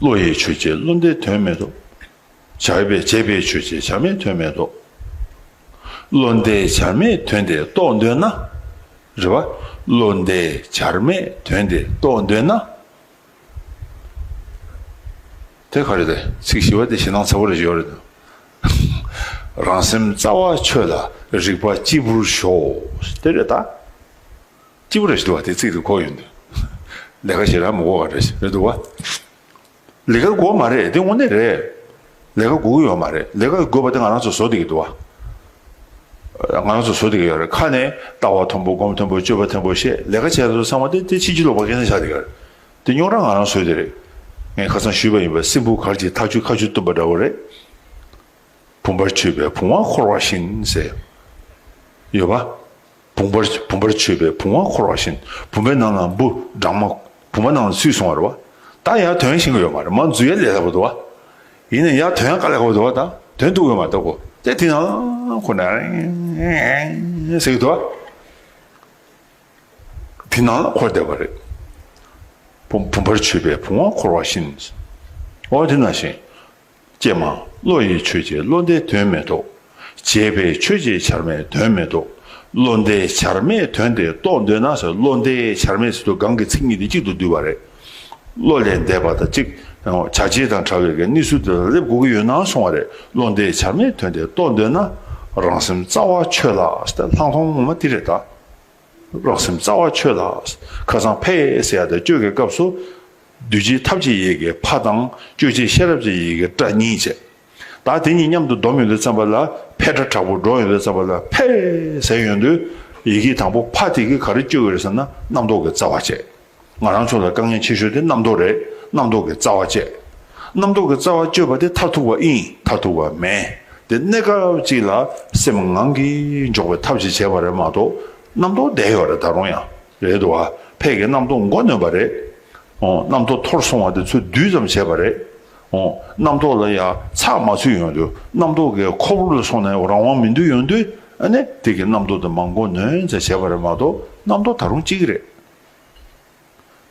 བློ་ཡིས་ཆོས་ཀྱི་བློ་འདས་དོན་མི་རྟོགས། བྱས་པས་བྱས་པས་ཆོས་ཀྱི་བྱར་མེད་དོན་མི་རྟོགས། བློ་འདས་བྱར་མེད་དོན་དེ་རྟོགས་འདོད་ན། རེད་བ། བློ་འདས་བྱར་མེད་དོན་དེ་རྟོགས་འདོད་ན། དེ་ག་རེ་རེད། ཚིག་བཞི་པ་དེ་ཞེད་སྣང་ཚ་པོ་རེ་ཞིག་ཡོད་རེད་འདུག་རང་སེམས་རྩ་བ་ཆོས་ལ་རིག་པ་གཅིག་པུར་ཞོག་དེ་རེད་ད། གཅིག་པུ་རེ་ཞིག་འདུག་བ། དེ་ཚིག་དེ་གོ་ཡོང་དུས། ལས་ཀ་ཞེ་དྲག་མི་དགོས་པ་རེ་ཞིག་རེད་འདུག་བ། ལས་ཀ་དགོས་མ་རེད། དེ་དངོས་གནས་རེད། ལས་ཀ་དགོས་ཀྱི་ཡོད་མ་རེད། ལས་ཀ་དགོས་པ་དེ་ང་རང་ཚོ་བཟོ་བསྡད་ཀྱི་འདུག་བ། ང་རང་ཚོ་བཟོ་བསྡད་ཀྱི་ཡོད་རེད། ཁ་ནས་ལྟ་བ་མཐོན་པོ་སྒོམ་མཐོན་པོ་སྤྱོད་པ་མཐོན་པོ་བཤད། ལས་ཀ་བྱས་ཚོ་ཚང་མ་དེ་དེ་ཕྱིན་ཅི་ལོག་པ་སྐད་ཆ་ཆགས་བསྡད་ཀྱི་ཡོད་རེད། དེ་རྙོག་དྲ་ང་རང་བཟོས་དེ་རེད། ངས་ཁ་སང་ཞུས་པ་ཡིན་པ། སྲིན་བུ་གར་གྱིས་ཐག་ཆུ་ཁ་ཆུ་བཏུམས་པ་འདྲ་བོ་རེད། བུམ་པར་ཆུད་པས་བུང་བ་འཁོར་བ་བཞིན་ཟེར་ཡོད་པ། བུམ་པར་བུམ་པར་ཆུད་པས་བུང་བ་འཁོར་བ་བཞིན། བུམ་པའི་ནང་ལ་འབུ་སྦྲང་མ། བུམ་པ་ནང་ལ་ཚུད་སོང་བ་རེད་བ། ད་ཡར་དོན་ཤེས་ཀྱི་ཡོད་མ་རེད། མར་འཛུལ་ཡ་ལས་སླ་པོ་འདུག་བ། ཡིན་ནའི་ཡར་དོན་ཡ་དཀའ་ལས་ཁག་པོ་འདུག་བ། ད་དོན་སྡུག་ཡོད་མ་རེད་ད་ཁོ། དེ་དེ་ནང་ཁོ་ན་ཟེར་གྱི་འདུག་བ། དེ་ནང་ལ་འཁོར་བསྡད་པ་རེད། བུམ་བུམ་པར་ཆུད་པས་བུང་བ་འཁོར་བ་བཞིན། འོ་དེ་ནང་བཞིན། ཀྱེ་མ། བློ་ཡིས་ཆོས་ཀྱི་བློ་འདས་དོན་མི་རྟོགས། བྱས་པས་ཆོས་ཀྱི་བྱར་མེད་དོན་མི་རྟོགས། བློ་འདས་བྱར་མེད་དོན་དེ་རྟོགས་འདོད་ན་ཟེར། བློ་འདས་བྱར་མེད་ཟེར་དུས་གང་གི་ཚིག་གཉིས་དེ་གཅིག་ཏུ་བསྡུས་པ་རེད། བློ་ལས་འདས་པ་དང་གཅིག་བྱ་བྱེད་དང་བྲལ་བའི་གི་གནས་ཚུལ་དེ་ལ་སླེབས་དགོས་ཀྱི་ཡོད་ན་གསུང་བ་རེད། བློ་འདས་བྱར་མེད་དོན་དེ་རྟོགས་འདོད་ན། རང་སེམས་རྩ་བ་ཆོས་ལ་ཟེར། ལྷག་མཐོང་ངོ་མ་དེ་རེད་ད། རང་སེམས་རྩ་བ་ཆོས་ལ། ཁ་སང་ཕས་ཟེར་ཡ་དེ་གཅོད་ཀྱི་སྐབས་སུ། གདུལ་བྱའི་ཐབས་ཀྱི་ཡི་གེ་ཕ་དང་། གཅོད་བྱེད་ཤེས་རབ་ཀྱི་ཡི་གེ་ཏྲ་གཉིས་བྱས། ད་དེ་གཉིས་མཉམ་དུ་སྡོམ་ཡོང་དུས་ཙམ་པ་ལ། ཕས་ཏྲ་དྲག་པོ་སྒྲོག་ཡོང་དུས་ཙམ་པ་ལ། ཕས་ཟེར་ཡོང་དུས། ཡི་གེ་དང་པོ་ཕ་དེ་གིས་ག་རེ་གཅོད་ཀྱི་རེད་ཟེར་ན། རྣམ་རྟོག་གི་རྩ་བ་བཅད། ང་རང་ཚོ་ལ་དཀའ་ངལ་ཆེ་ཤོས་དེ་རྣམ་རྟོག་རེད། རྣམ་རྟོག་གི་རྩ་བ་བཅད། རྣམ་རྟོག་གི་རྩ་བ་གཅོད་པ་དེ་མཐར་ཐུག་པ་ཨིན། མཐར་ཐུག་པ་མེན། དེ་གནས་སྐབས་གཅིག་ལ་སེམས་ངང་གིས་འཇོག་པའི་ཐབས་ཤིག་བྱས་པ་རེད་མ་གཏོགས། རྣམ་རྟོག་བསྡད་ཡོད་རེད། ད་རུང་ཡང་རེད་འདུག་བ། ཕས་ཀྱི་རྣམ་རྟོག་མགོ་གནོན་པ་རེད། འོ། རྣམ་རྟོག་འཐོར་སོང་བ་དེ་ཚོ་བསྡུས་ཙམ་བྱས་པ་རེད། འོ། རྣམ་རྟོག་ལ་ཡང་ཚགས་མ་ཚུད་ཡོང་དུས། རྣམ་རྟོག་གི་ཁོག་པ་ལ་སོང་ནས་རང་དབང་མི་འདུག་ཡོང་དུས། ཨ་ནི་དེ་གི་རྣམ་རྟོག་དེ་མར་མགོ་གནོན་ཙམ་བྱས་པ་རེད་མ་གཏོགས། རྣམ་རྟོག་ད་རུང་གཅིག་རེད།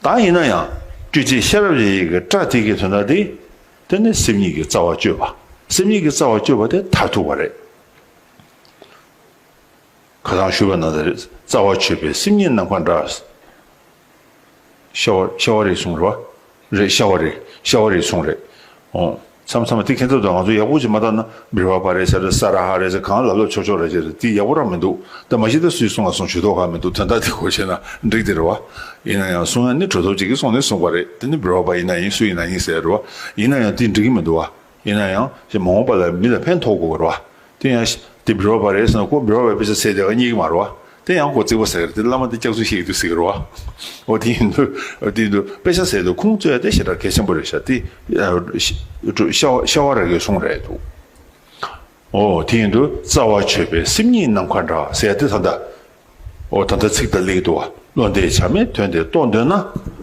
ད་ཡིན་ན་ཡང་གཅོད་བྱེད་ཤེས་རབ་ཀྱི་ཡི་གེ་ཏྲ་དེ་གི་དོན་དག་དེ། དེ་ནི་སེམས་ཉིད་ཀྱི་རྩ་བ་གཅོད་པ། སེམས་ཉིད་ཀྱི་རྩ་བ་གཅོད་པ་དེ་མཐར་ཐུག་པ་རེད། ཁ་སང་ཞུས་པ་ནང་ལྟར་རེད། རྩ་བ་ཆོད་པས་སེམས་ཉིད་ནམ་མཁའ་འདྲ། ཤ་བ་ཤ་བ་རི་གསུང་རེད་བ། རེད། ཤ་བ་རི། ཤ་བ་རི་གསུང་རེད། འོ། མཚམས་མཚམས་དེ་ཁྱེད་ཚོ་དང་ང་ཚོ་ཡག་པོ་ཅིག་མ་བལྟས་ན། བི་ར་བ་རེད་ཟེར་རེད། ས་ར་ཧ་རེད་ཟེར། གང་ལབ་ལབ་ཆོག་ཆོག་རེད་ཟེར་རེད། དེ་ཡག་པོ་རང་མི་འདུག་ད་མ་གཞི་ད་སུས་གསུང་ལ་གསུང་ཞུ་ཐོག་ག་མི་འདུག་དོན་དག་དེ་གོ་ཤེས་ན་འགྲིག་དེ་རེད་བ། ཡིན་ན་ཡང་གསུང་ཡ་ནི་གྲོས་ཐོབ་ཅིག་གིས་གསུངས་ནས་གསུངས་པ་རེད། དེ་ནི་བི་ར་བ་ཡིན་ན་ཡིན། སུ་ཡིན་ན་ཡིན་ཟེར་རེད་བ། ཡིན་ན་ཡང་དེ་འགྲིག་གི་མི་འདུག་བ། ཡིན་ན་ཡང་ཞེས་མ་འོངས་པ་ལ་མི་ལ་ཕན་ཐོགས་དགོས་རེད་བ། དེ་ཡང་དེ་བི་ར་བ་རེད་ཟེར་ན། ཁོ་བི་ར་བའི་དཔེ་ཆ་ཟེར་དེ་ག་རྙེད་ཀྱི་མ་རེད་བ། དེ་ཡང་ཁོ་རྩིག་པ་ཟེར་གི་རེད། དེ་བླ་མ་དེ་སྐྱག་རྫུན་བཤད་ཀྱི་འདུག་ཟེར་གི་རེད་བ། འོ། དེ་ཡིན་དུས་དེ་ཡིན་དུས་དཔེ་ཆ་ཟེར་དུས་ཁུངས་བཙུན་ཡ་དེ་ཞེ་དྲག་གལ་ཆེན་པོ་རེད་ཤག་དེ་ཤ་བ་ཤ་བ་རི་གི་གསུང་རེད་འདུག་འོ། དེ་ཡིན་དུས་རྩ་བ་ཆོད་པས་སེམས་ཉིད་ནམ་མཁའ་འདྲ་ཟེར་ཡ་དེ་ད་ལྟ། འོ། ད་ལྟ་ཚིག་དེ་སླེབས་འདུག་བ། བློ་འདས་བྱར་མེད་དོན་དེ་རྟོགས་འདོད་ན།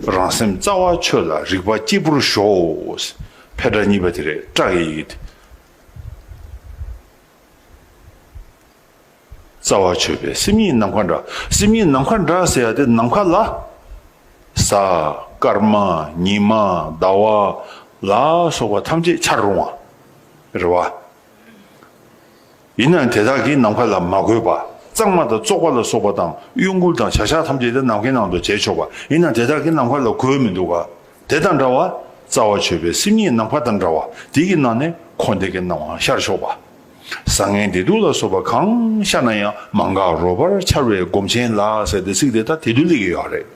རང་སེམས་རྩ་བ་ཆོད་ལ་རིག་པ་གཅིག་པུར་ཞོག་ཕས་ཏྲ་གཉིས་པ་དེ་རེད། ཏྲ་གི་ཡི་གེ་དེ། རྩ་བ་ཆོད་པས་སེམས་ཉིད་ནམ་མཁའ་འདྲ། སེམས་ཉིད་ནམ་མཁའ་འདྲ་ཟེར་ཡ་དེ་ནམ་མཁའ་ལ། ས། སྐར་མ། ཉི་མ། ཟླ་བ་ལ་སོགས་པ་ཐམས་ཅད་འཆར་རུང་བ་རེད་བ། ཡིན་ནའང་དེ་དག་གིས་ནམ་མཁའ་ལ་མ་གོས་པ། གཙང་མ་དང་བཙོག་པ་ལ་སོགས་པ་དང་། གཡོ་འགུལ་དང་བྱ་གཞག་ཐམས་ཅད་དེ་ནམ་མཁའི་ནང་དུ་བྱེད་ཆོག་པ། ཡིན་ནའང་དེ་དག་གིས་ནམ་མཁའ་ལ་གོས་མི་འདུག་ག་དེ་དང་འདྲ་བ། རྩ་བ་ཆོད་པའི་སེམས་ཉིད་ནམ་མཁའ་དང་འདྲ་བ་དེ་གི་ནང་ནས་འཁོར་འདས་ཀྱི་སྣང་བ་ཤར་ཆོག་པ། བཟང་ངན་བདེ་སྡུག་ལ་སོགས་པ་གང་ཤར་ན་ཡང་། མ་འགགས་རོལ་པར་འཆར་བའི་སྒོམ་ཆེན་ལ་ཟེར་ཏེ་ཚིག་དེ་ད་དེ་དུས་སླེབས་ཀྱི་ཡོད་རེད།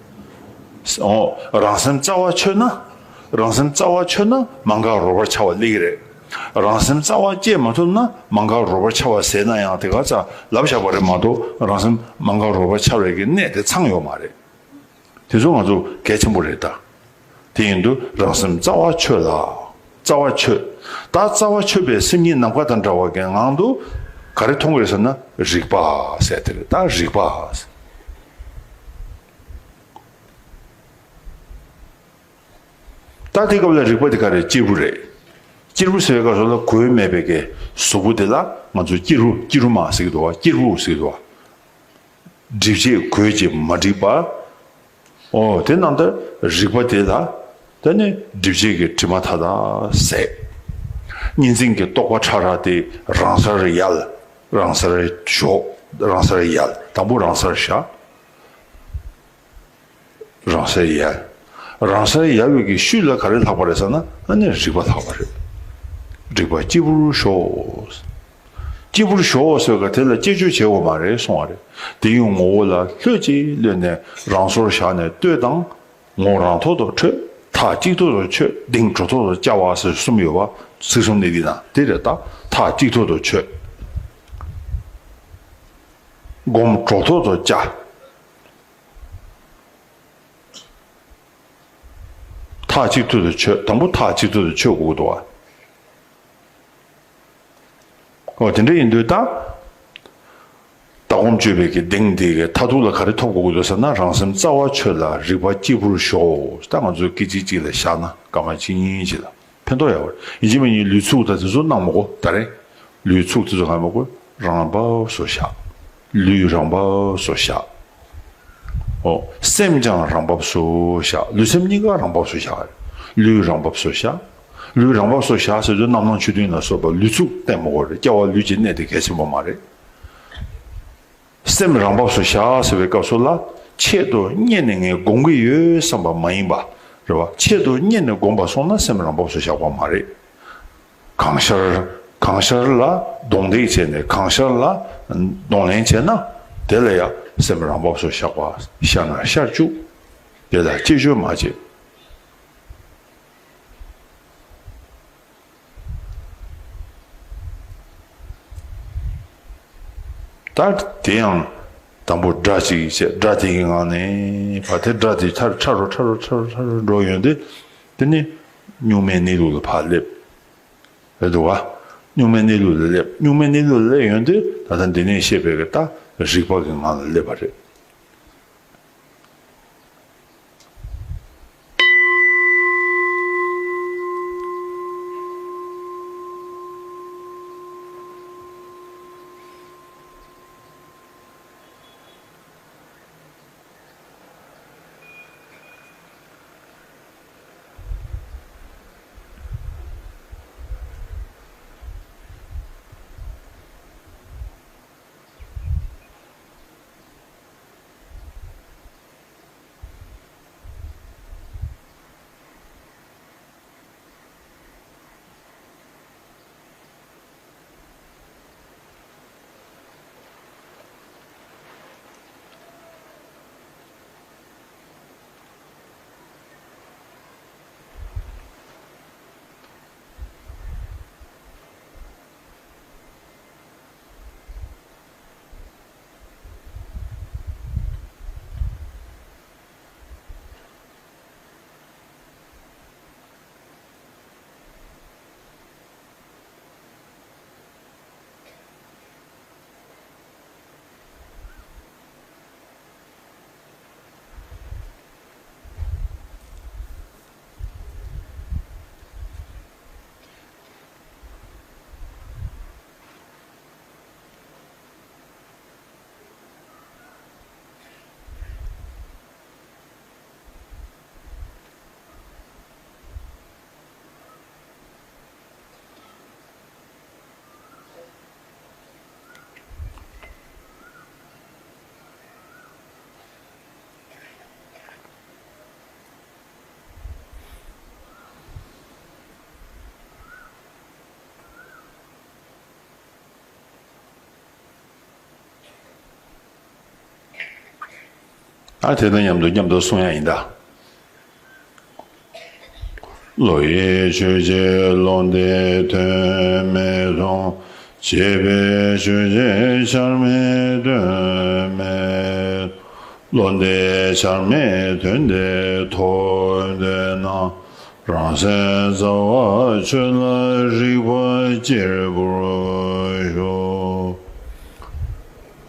འོ། རང་སེམས་རྩ་བ་ཆོད་ན། རང་སེམས་རྩ་བ་ཆོད་ན་མ་འགགས་རོལ་པར་འཆར་བ་སླེབས་ཀྱི་རེད། རང་སེམས་རྩ་བ་བཅད་མ་ཐུབ་ན་མ་འགགས་རོལ་པར་འཆར་བ་ཟེར་ན་ཡང་དེ་ག་ཙམ་ལབ་བཞག་པ་རེད་མ་གཏོགས། རང་སེམས་མ་འགགས་རོལ་པར་འཆར་བའི་གི་གནད་དེ་ཚང་ཡོད་མ་རེད། དེ་ཚོ་ང་ཚོ་གལ་ཆེན་པོ་རེད་ད། དེ་ཡིན་དུས་རང་སེམས་རྩ་བ་ཆོད་ལ། རྩ་བ་ཆོད། ད་རྩ་བ་ཆོད་པའི་སེམས་ཉིད་ནམ་མཁའ་དང་འདྲ་བ་གི་ངང་དུ་ག་རེ་མཐོང་གི་རེད་ཟེར་ན། རིག་པ་ཟེར་དེ་རེད། ད་རིག་པ། ད་དེ་སྐབས་ལ་རིག་པ་དེ་ག་རེ། གཅེར་བུ་རེད། གཅེར་བུ་ཟེར་བའི་སྐབས་སུ་ལ་གོས་མེད་པའི་གི་གཟུགས་པོ་དེ་ལ་ང་ཚོ་གཅེར་བུ། གཅེར་བུ་མ་ཟེར་གི་འདུག་བ། གཅེར་བུ་ཟེར་གི་འདུག་བ། སྒྲིབ་བྱེད་གོས་ཀྱིས་མ་བསྒྲིབས་པ། འོ། དེ་རྣམས་ལྟར་རིག་པ་དེ་ལ་དེ་ནི་སྒྲིབ་བྱེད་ཀྱི་དྲི་མ་མཐའ་དག་ཟད། གཉིས་འཛིན་གྱི་རྟོག་པ་ཕྲ་རགས་དེ་རང་སར་ཡལ། རང་སར་ཞོག་རང་སར་ཡལ། དང་པོ་རང་སར་བཞག་རང་སར་ཡལ། རང་སར་ཡལ་བའི་གི་ཤུལ་ལ་ག་རེ་ལྷག་པ་རེད་ཟེར་ན། ཨ་ནི་རིག་པ་ལྷག་པ་རེད། རིག་པ་གཅེར་བུར་ཞོག་གཅེར་བུར་ཞོག་ཟེར་བ་དེ་ལ་གཅེར་གཅོད་བྱེད་དགོས་མ་རེད་གསུང་བ་རེད། དེ་ཡི་ངོ་བོ་ལ་ལྷོད་ཅིག་གློད་ནས་རང་སོར་བཞག་ནས་ལྟོས་དང་། ངོ་རང་ཐོག་ཏུ་འཕྲོད། ཐག་གཅིག་ཐོག་ཏུ་ཆོད། གདེང་གྲོལ་ཐོག་ཏུ་བཅའ་བ་ཟེར་གསུམ་ཡོད་པ། ཚིག་གསུམ་ནི་འདི་དང་དེ་རེད་ད། ཐག་གཅིག་ཐོག་ཏུ་ཆོད། སྒོམ་གྲོལ་ཐོག་ཏུ་བཅའ། ཐག་གཅིག་ཏུ་དུ་ཆོད། དང་པོ་ཐག་གཅིག་ཏུ་དུ་ཆོད་དགོས་འདུག་བ། ཨོ་དེ་འདྲ་ཡིན་དུས་ད། ལྟ་སྒོམ་སྤྱོད་པའི་གི་གདེང་དེ་གི་མཐར་ཐུག་ལ་ག་རེ་ཐོབ་དགོས་ཀྱི་འདུག་ཟེར་ན། རང་སེམས་རྩ་བ་ཆོས་ལ་རིག་པ་སྐྱེས་བུར་ཞོག་ད་ང་ཚོས་སྐད་ཅིག་གཅིག་ལ་བཞག་ན་སྐར་མ་གཅིག་གཉིས་ཅིག་ལ་ཕན་ཐོགས་ཡོད་པ་རེད། ཡིན་གཅིག་མིན་གཅིག་ལུས་ཚུགས་ད་དེ་ཚོ་གནང་མི་དགོས་ད་རེད། ལུས་ཚུགས་དེ་ཚོ་གནང་མི་དགོས། རང་བབས་སུ་བཞག་ལུས་རང་བབས་སུ་བཞག་ཨོ། སེམས་ཀྱང་རང་བབས་སུ་བཞག་ལུས་སེམས་གཉིས་ཀ་རང་བབས་སུ་བཞག་ལུས་རང་བབས་སུ་བཞག་ལུས་རང་བབས་སུ་བཞག་ཟེར་དུས་རྣམ་སྣང་ཆོས་བདུན་ལ་སོགས་པ་ལུས་ཚུགས་བསྟན་མི་དགོས་རེད། སྐྱེ་བ་ལུས་ཀྱི་གནས་དེ་གལ་ཆེན་པོ་མ་རེད། སེམས་རང་བབས་སུ་བཞག་ཟེར་བའི་སྐབས་སུ་ལ། ཆེད་དུ་གཉེར་ནས་ངས་སྒོམ་གྱི་ཡོད་བསམ་པ་མ་ཡིན་པ། རེད་བ། ཆེད་དུ་གཉེར་ནས་སྒོམ་པ་སོང་ན་སེམས་རང་བབས་སུ་བཞག་པ་མ་རེད། གང་ཤར། གང་ཤར་ལ་གདོང་འདེགས་བྱས་ནས་གང་ཤར་ལ་གདོང་ལེན་བྱས་ན། དེ་ལ་ཡང་སེམས་རང་བབས་སུ་བཞག་པ་ཤར་ན་ཤར་བཅུག་དེ་ལ་སྐྱེ་སྦྱོར་མ་བྱེད། ད་དེ་ཡང་དང་པོ་སྒྲ་གཅིག་བྱས། སྒྲ་དེ་གི་ངང་ནས་ཕར་དེ་སྒྲ་དེ་ཕྲ་རུ་ཕྲ་རུ་ཕྲ་རུ་ཕྲ་རུ་འགྲོ་ཡོང་དུས། དེ་ནི་གཉུག་མའི་གནས་ལུགས་ལ་ཕར་སླེབས། རེད་འདུག་ག་གཉུག་མའི་གནས་ལུགས་ལ་སླེབས། གཉུག་མའི་གནས་ལུགས་ལ་སླེབས་ཡོང་དུས་ད་ལྟ་འདི་ནས་བཤད་པའི་གི་ད་རིག་པ་གི་ངང་ལ་སླེབས་པ་རེད། ཨ་དེ་དང་མཉམ་དུ་མཉམ་དུ་གསུང་ཡ་ཡིན་ད། བློ་ཡིས་ཆོས་ཀྱི་བློ་འདས་དོན་མི་མཐོང་། བྱས་པས་ཆོས་ཀྱི་བྱར་མེད་དོན་མེད། བློ་འདས་བྱར་མེད་དོན་དེ་ཐོབ་འདོད་ན། རང་སེམས་རྩ་བ་ཆོས་ལ་རིག་པ་སྐྱེས་བུར་ཤོག་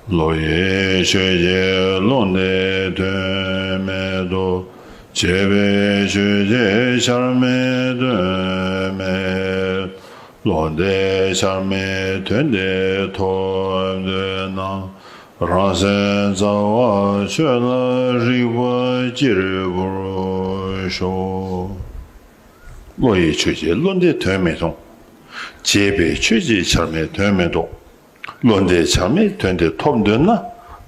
བློ་ཡིས་ཆོས་ཀྱི་བློ་འདས་དོན་མེད་དོ། བྱས་པས་ཆོས་ཀྱི་བྱར་མེད་དོན་མེད། བློ་འདས་བྱར་མེད་དོན་དེ་ཐོབ་འདོད་ན། རང་སེམས་རྩ་བ་ཆོས་ལ་རིག་པ་སྐྱེས་བུར་ཤོག་བློ་ཡིས་ཆོས་ཀྱི་བློ་འདས་དོན་མི་མཐོང་། བྱས་པས་ཆོས་ཀྱི་བྱར་མེད་དོན་མི་མཐོང་། བློ་འདས་བྱར་མེད་དོན་དེ་ཐོབ་འདོད་ན།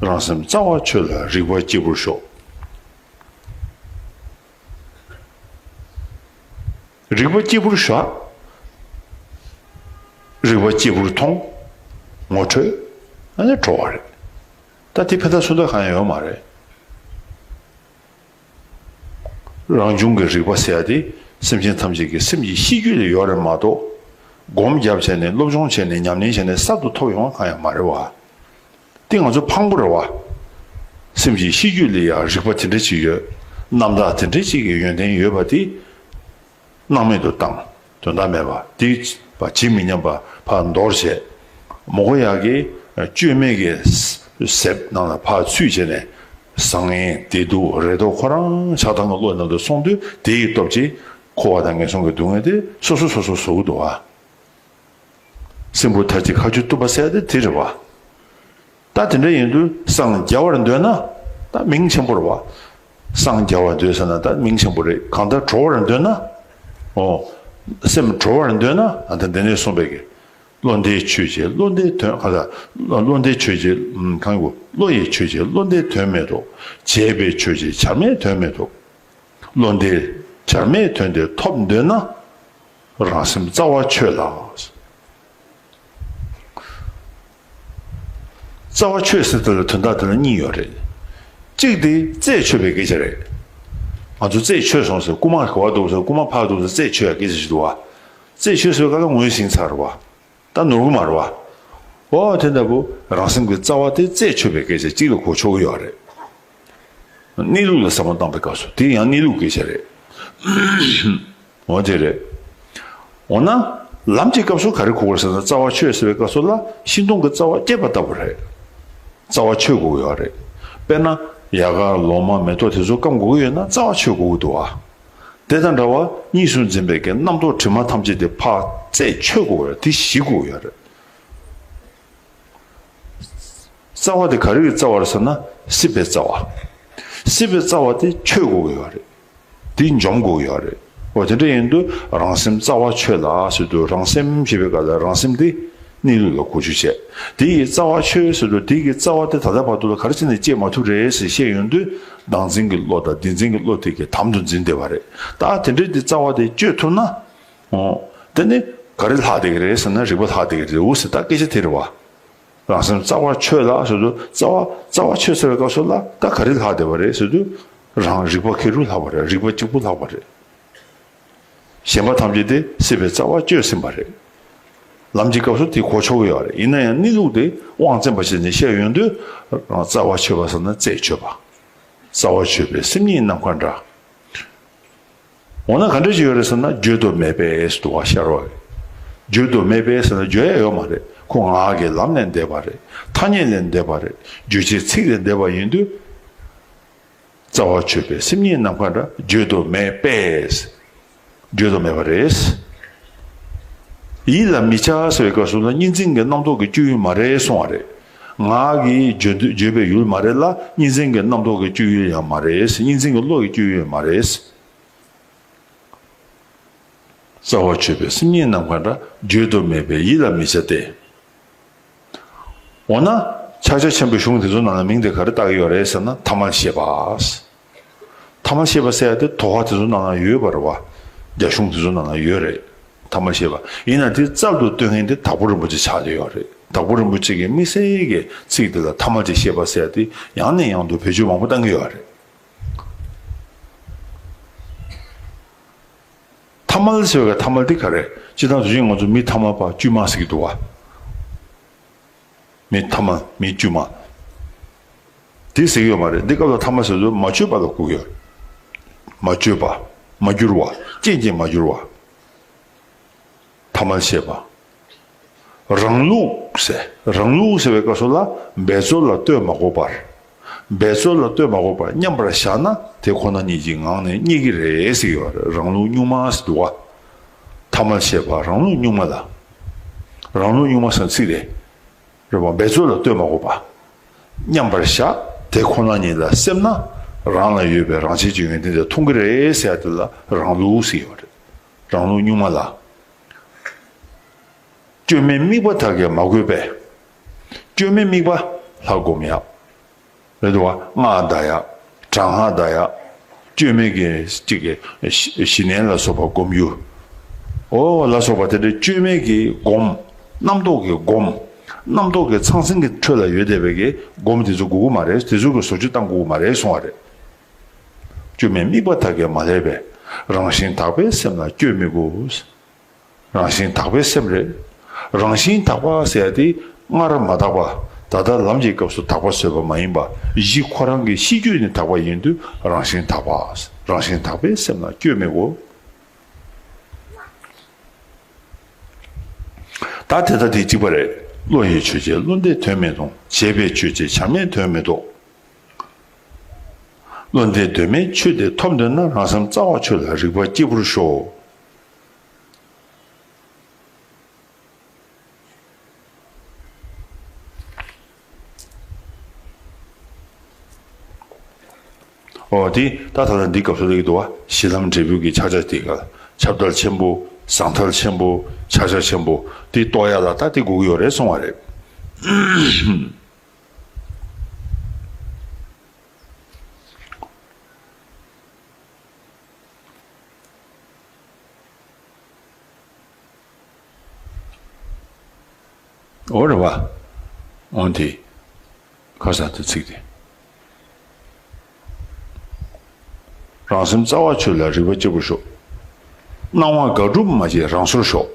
རང་སེམས་རྩ་བ་ཆོས་ལ་རིག་པ་སྐྱེས་བུར་ཤོག་རིག་པ་སྐྱེས་བུར་ཤོག་རིག་པ་སྐྱེས་བུར་མཐོང་། ངོ་འཕྲོད། ཨ་ནི་གྲོལ་བ་རེད། ད་དེ་ཕན་ཐོགས་སུ་འདོད་གང་ཡང་ཡོད་མ་རེད། རང་བྱུང་གི་རིག་པ་ཟེར་ཡ་དེ་སེམས་ཅན་ཐམས་ཅད་ཀྱི་སེམས་ཀྱི་གཤིས་རྒྱུད་ལ་ཡོད་རེད་མ་གཏོགས། སྒོམ་རྒྱབ་བྱས་ནས་སློབ་སྦྱོང་བྱས་ནས་ཉམས་ལེན་བྱས་ནས་གསར་དུ་ཐོབ་ཡོང་བ་གང་ཡང་མ་རེད་བ། དེ་ང་ཚོ་ཕངས་པོ་རེད་བ། སེམས་ཀྱི་གཤིས་རྒྱུད་ལ་ཡང་རིག་པ་དེ་འདྲ་ཅིག་ཡོད། རྣམ་དག་དེ་འདྲ་ཅིག་གི་ཡོན་ཏན་ཡོད་པ་དེ། སྣང་མེད་དུ་བཏང་། དོན་དག་མེད་པ་དེ་བ་ཇི་མི་སྙམ་པ་ཕར་འདོར་བྱས། མོ་གོ་ཡ་གི་བཅོས་མའི་གི་གཟེབ་ནང་ལ་ཕར་ཚུད་བྱས་ནས། བཟང་ངན་བདེ་སྡུག་རེ་དོགས་ཁོ་རང་ཆགས་སྡང་གི་བློ་ནང་དུ་སོང་དུས། དེ་ཡི་སྟོབས་ཀྱིས་འཁོར་བ་དང་ངན་སོང་གི་སྡུག་བསྔལ་དེ་སོ་སོ་སོ་སོ་བཟོ་གི་འདུག་ཨ། སྲིན་པོ་མཐར་གྱིས་ཁ་ཆུ་གཏུབ་པ་ཟེར་ཡ་དེ་དེ་རེད་བ། ད་དེ་འདྲ་ཡིན་དུས་སངས་རྒྱ་བར་འདོད་ན་ད་མིང་ཆེན་པོ་རེད་བ། སངས་རྒྱ་བར་འདོད་ཟེར་ན་ད་མིང་ཆེན་པོ་རེད། གང་ལྟར་གྲོལ་བར་འདོད་ན། ཨོ། སེམས་གྲོལ་བར་འདོད་ན། ཨ་ད་འདི་ནས་གསུངས་པའི་གི། བློ་འདས་ཆོས་ཀྱི་བློ་འདས་དོན། ཨ་ད་བློ་འདས་ཆོས་ཀྱི་གང་གོ། བློ་ཡི་ཆོས་ཀྱི་བློ་འདས་དོན་མེད་དོ། བྱས་པའི་ཆོས་ཀྱི་བྱར་མེད་དོན་མེད་དོ། བློ་འདས་བྱར་མེད་དོན་དེ་ཐོབ་འདོད་ན། རང་སེམས་རྩ་བ་ཆོས་ལ། རྩ་བ་ཆོས་ཟེར་དེ་ལ་དོན་དག་དེ་ལ་གཉིས་ཡོད་རེད། གཅིག་དེ་རྩད་ཆོད་པའི་སྐད་ཆ་རེད། ང་ཚོ་རྩད་ཆོད་སོང་ཟེར། རྐུ་མ་ག་བ་འདུག་ཟེར། རྐུ་མ་ཕར་འདུག་ཟེར། རྩད་ཆོད་ཡ་སྐད་ཆ་ཞིག་འདུག་བ། རྩད་ཆོད་ཟེར་བའི་སྐབས་ལ་ངོས་ཟིན་ཚར་བ། ད་ནོར་གི་མ་རེད་བ། འོ་དེ་འདྲ་པོ། རང་སེམས་ཀྱི་རྩ་བ་དེ་རྩད་ཆོད་པའི་སྐད་ཆ་གཅིག་ལ་གོ་ཆོག་གི་ཡོད་རེད། གནས་ལུགས་ལ་བསམ་བློ་བཏང་པའི་སྐབས་སུ་དེ་ཡང་གནས་ལུགས་སྐད་ཆ་རེད། འོ་དེ་རེད། འོ་ན། ལམ་གྱི་སྐབས་སུ་ག་རེ་གོ་དགོས་ཟེར་ན། རྩ་བ་ཆོས་ཟེར་བའི་སྐབས་སུ་ལ་ཤིང་སྡོང་གི་རྩ་བ་བཅད་པ་ལྟ་བུ་རེད། རྩ་བ་ཆོད་དགོས་ཀྱི་ཡོད་རེད། དཔེར་ན། ཡལ་ག་ལོ་མ་མེ་ཏོག་དེ་ཚོ་སྐམ་དགོས་ཀྱི་ཡོད་ན་རྩ་བ་ཆོད་དགོས་ཀྱི་འདུག་ཨ། དེ་དང་འདྲ་བ་གཉིས་སུ་འཛིན་པའི་གི་རྣམ་རྟོག་དྲི་མ་ཐམས་ཅད་དེ་ཕར་རྩད་ཆོད་དགོས་ཀྱི་ཡོད་རེད། དེ་ཞི་དགོས་ཀྱི་ཡོད་རེད། རྩ་བ་དེ་ག་རེ་གི་རྩ་བ་རེད་ཟེར་ན། སྲིད་པའི་རྩ་བ། སྲིད་པའི་རྩ་བ་དེ་ཆོད་དགོས་ཀྱི་ཡོད་རེད། དེ་འཇོམས་དགོས་ཀྱི་ཡོད་རེད། འོ་དེ་འདྲ་ཡིན་དུས་རང་སེམས་རྩ་བ་ཆོས་ལ་ཟེར་དུས། རང་སེམས་ཞེས་པའི་སྐབས་ལ་རང་སེམས་དེ་གནས་ལུགས་ལ་གོ་ཆོད་བྱས། དེ་ཡི་རྩ་བ་ཆོས་ཟེར་དུས། དེ་གི་རྩ་བ་དེ་ད་ལྟ་བར་དུ་ལ་ག་རེ་བྱས་ནས་བཅད་མ་ཐུབ་རེད་ཟེར་བཤད་ཡོང་དུས། བདག་འཛིན་གྱི་བློ་དང་བདེན་འཛིན་གྱི་བློ་དེ་གིས་དམ་དུ་འཛིན་བསྡད་པ་རེད། ད་དེ་འདྲའི་དེ་རྩ་བ་དེ་གཅོད་ཐུབ་ན། འོ། དེ་ནི་ག་རེ་ལྷག་བསྡད་ཀྱི་རེད་ཟེར་ན། རིག་པ་ལྷག་བསྡད་ཀྱི་རེད་འོ་ཟེར། ད་སྐད་ཆ་དེ་རེད་བ། རང་སེམས་རྩ་བ་ཆོས་ལ་ཟེར་དུས། རྩ་བ་རྩ་བ་ཆོས་ཟེར་བའི་སྐབས་སུ་ལ་ད་ག་རེ་ལྷག་བསྡད་པ་རེད་ཟེར་དུས། རང་རིག་པ་ཁེར་རུ་ལྷག་པ་རེད། རིག་པ་གཅིག་པུ་ལྷག་པ་རེད། གཞན་པ་ཐམས་ཅད་དེ་སྲིད་པའི་རྩ་བ་གཅོད་ཟིན་པ་རེད། ལམ་གྱི་སྐབས་སུ་དེ་གོ་ཆོག་གི་ཡོད་རེད། ཡིན་ན་ཡང་གནས་ལུགས་དེ་དབང་བཙན་པ་བྱས་ནས་བཤད་ཡོང་དུས། རང་རྩ་བ་ཆོད་པ་ཟེར་ན་རྩད་ཆོད་པ། རྩ་བ་ཆོད་པའི་སེམས་ཉིད་ནམ་མཁའ་འདྲ། འོ་ན་ག་འདྲ་ཞིག་ཡོད་རེད་ཟེར་ན། བརྗོད་དུ་མེད་པས་ཟེར་འདུག་བ། ཤར་བ་གི། བརྗོད་དུ་མེད་པས་ཟེར་ན་བརྗོད་ཡ་ཡོད་མ་རེད། ཁོ་ངག་གི་ལམ་ལས་འདས་པ་རེད། ཐ་སྙད་ལས་འདས་པ་རེད། རྗོད་བྱེད་ཚིག་ལས་འདས་པ་ཡིན་དུས། རྩ་བ་ཆོད་པའི་སེམས་ཉིད་ནམ་མཁའ་འདྲ། བརྗོད་དུ་མེད་པས། བརྗོད་དུ་མེད་པ་རེད། ཡིད་ལ་མི་བྱ་ཟེར་བའི་སྐབས་སུ་ལ་གཉིས་འཛིན་གྱི་རྣམ་རྟོག་གི་སྤྱོད་ཡུལ་མ་རེད་གསུང་བ་རེད། ངག་གིས་བརྗོད་དུ་བརྗོད་པའི་ཡུལ་མ་རེད་ལ། གཉིས་འཛིན་གྱི་རྣམ་རྟོག་གི་སྤྱོད་ཡུལ་ཡང་མ་རེད། གཉིས་འཛིན་གྱི་བློ་ཡི་སྤྱོད་ཡུལ་མ་རེད། རྩ་བ་ཆོད་པའི་སེམས་ཉིད་ནམ་མཁའ་འདྲ། བརྗོད་དུ་མེད་པས་ཡིད་ལ་མི་བྱ་སྟེ། འོ་ན། ཕྱག་རྒྱ་ཆེན་པོའི་གཞུང་དེ་ཚོ་ནང་ལ་མིང་དེ་ག་རེ་བཏགས་ཀྱི་ཡོད་རེད་ཟེར་ན། ཐ་མལ་ཤེས་པ། ཐ་མལ་ཤེས་པ་ཟེར་ཡ་དེ་དོ་ཧ་དེ་ཚོ་ནང་ལ་ཡོད་པ་རེད་བ། རྒྱ་གཞུང་དེ་ཚོ་ནང་ལ་ཡོད་རེད། ཐ་མལ་ཤེས་པ། ཡིན་ན་དེ་རྩལ་དུ་སྟོན་མཁན་དེ་དྭགས་པོ་རིན་པོ་ཆེ་ཆགས་བསྡད་ཡོད་རེད། དྭགས་པོ་རིན་པོ་ཆེ་གིས་དམིགས་བསལ་གྱི་ཚིག་དེ་ལ་ཐ་མལ་གྱི་ཤེས་པ་ཟེར་ཡ་དེ་ཡང་ནས་ཡང་དུ་བེད་སྤྱོད་མང་པོ་བཏང་གི་ཡོད་རེད། ཐ་མལ་ཟེར་བའི་ཐ་མལ་དེ་ག་རེ། སྤྱིར་བཏང་དུ་ཅིག་ང་ཚོ་མི་ཐ་མལ་པ་དཀྱུས་མ་ཟེར་གྱི་འདུག་བ། མི་ཐ་མལ། མི་དཀྱུས་མ། དེ་ཟེར་གྱི་ཡོད་མ་རེད། འདི་སྐབས་ལ་ཐ་མལ་ཟེར་དུས་མ་བཅོས་པ་ལ་གོ་གི་ཡོད། མ་བཅོས་པ། མ་འགྱུར་བ། རྐྱེན་གྱིས་མ་འགྱུར་བ། ཐ་མལ་ཤེས་པ། རང་ལུགས་ཟེར། རང་ལུགས་ཟེར་བའི་སྐབས་སུ་ལ་འབད་རྩོལ་ལ་ལྟོས་མ་དགོས་པར། འབད་རྩོལ་ལ་ལྟོས་མ་དགོས་པར་མཉམ་པར་བཞག་ན་དེ་ཁོ་ན་ཉིད་ཀྱི་ངང་ནས་རྙེད་ཀྱི་རེད་ཟེར་གྱི་ཡོད་རེད། རང་ལུགས་གཉུག་མ་ཟེར་འདུག་བ། ཐ་མལ་ཤེས་པ་རང་ལུགས་གཉུག་མ་ལ། རང་ལུགས་གཉུག་མ་ཟེར་ཚིག་རེད། རེད་བ། འབད་རྩོལ་ལ་ལྟོས་མ་དགོས་པ། མཉམ་པར་བཞག་དེ་ཁོ་ན་ཉིད་ལ་སེམས་ན་རང་ལ་ཡོད་པའི་རང་ཆས་ཀྱི་ཡོན་ཏན་དེ་མཐོང་གི་རེད་ཟེར་ཡ་དེ་ལ་རང་ལུགས་ཟེར་གྱི་ཡོད་རེད། རང་ལུགས་གཉུག་མ་ལ། བཅོས་མའི་དམིགས་པ་དག་གིས་མ་གོས་པས། བཅོས་མའི་དམིགས་པ་ལྷ་སྒོམ་ཡག་རེད་འདུག་བ། སྔགས་བཟླ་ཡག་གྲང་ངར་བཟླ་ཡག་བཅོས་མའི་གི་གཅིག་གི་ཞི་གཞི་གནས་ལ་སོགས་པ་སྒོམ་རྒྱུ། འོ་ལ་སོགས་པ་དེ་འདྲའི་བཅོས་མའི་གི་སྒོམ། རྣམ་རྟོག་གི་སྒོམ། རྣམ་རྟོག་གི་ཚང་ཚིང་གི་ཁྲོད་ལ་ཡོད་བསྡད་པའི་གི་སྒོམ་དེ་ཚོ་དགོས་ཀྱི་མ་རེད། དེ་ཚོ་གི་བཟོ་བཅོས་བཏང་དགོས་ཀྱི་མ་རེད་གསུང་བ་རེད། བཅོས་མའི་དམིགས་པ་དག་གིས་མ་བསླད་པས། རང་བཞིན་དག་པའི་སེམས་ལ་བསྐྱོད་མི་དགོས། རང་བཞིན་དག་པའི་སེམས་རེད། རང་བཞིན་དག་པ་ཟེར་ཡ་དེ་སྔར་མ་དག་པ། ད་ལྟ་ལམ་གྱི་སྐབས་སུ་དག་པ་བཟོས་པ་མ་ཡིན་པ། གཞི་ཁོ་རང་གི་གཤིས་རྒྱུད་ནས་དག་པ་ཡིན་དུས་རང་བཞིན་དག་པ། རང་བཞིན་དག་པའི་སེམས་ལ་བསྐྱོད་མི་དགོས། ད་དེ་ལྟ་དེ་གཅིག་པ་རེད། བློ་ཡི་ཆོས་ཅན་བློ་འདས་དོན་མི་མཐོང་། བྱས་པའི་ཆོས་ཅན་བྱར་མེད་དོན་མི་རྟོགས། བློ་འདས་གདོད་མའི་ཆོས་དེ་ཐོབ་འདོད་ན། རང་སེམས་རྩ་བ་ཆོས་ལ་རིག་པ་གཅིག་པུར་ཞོག། ཨོ་དེ་ད་ད་ལྟ་འདི་སྐབས་སུ་ལེགས་འདུག་བ། གཞི་ལམ་འབྲས་བུ་གི་ཕྱག་རྒྱ་དེ་ག་ལ་ཁྱབ་བརྡལ་ཆེན་པོ། ཟང་ཐལ་ཆེན་པོ། ཕྱག་རྒྱ་ཆེན་པོ། དེ་རྟོགས་ཡ་ལ་ད་དེ་དགོས་ཀྱི་ཡོད་རེད་གསུང་བ་རེད། འོ་རེད་བ། འོན་ཏེ། ཁ་སང་དུ་ཚིག་དེ། རང་སེམས་རྩ་བ་ཆོས་ལ་རིག་པ་གཅིག་པུར་ཞོག། སྣང་བ་དགག་སྒྲུབ་མ་བྱེད་རང་སོར་ཞོག།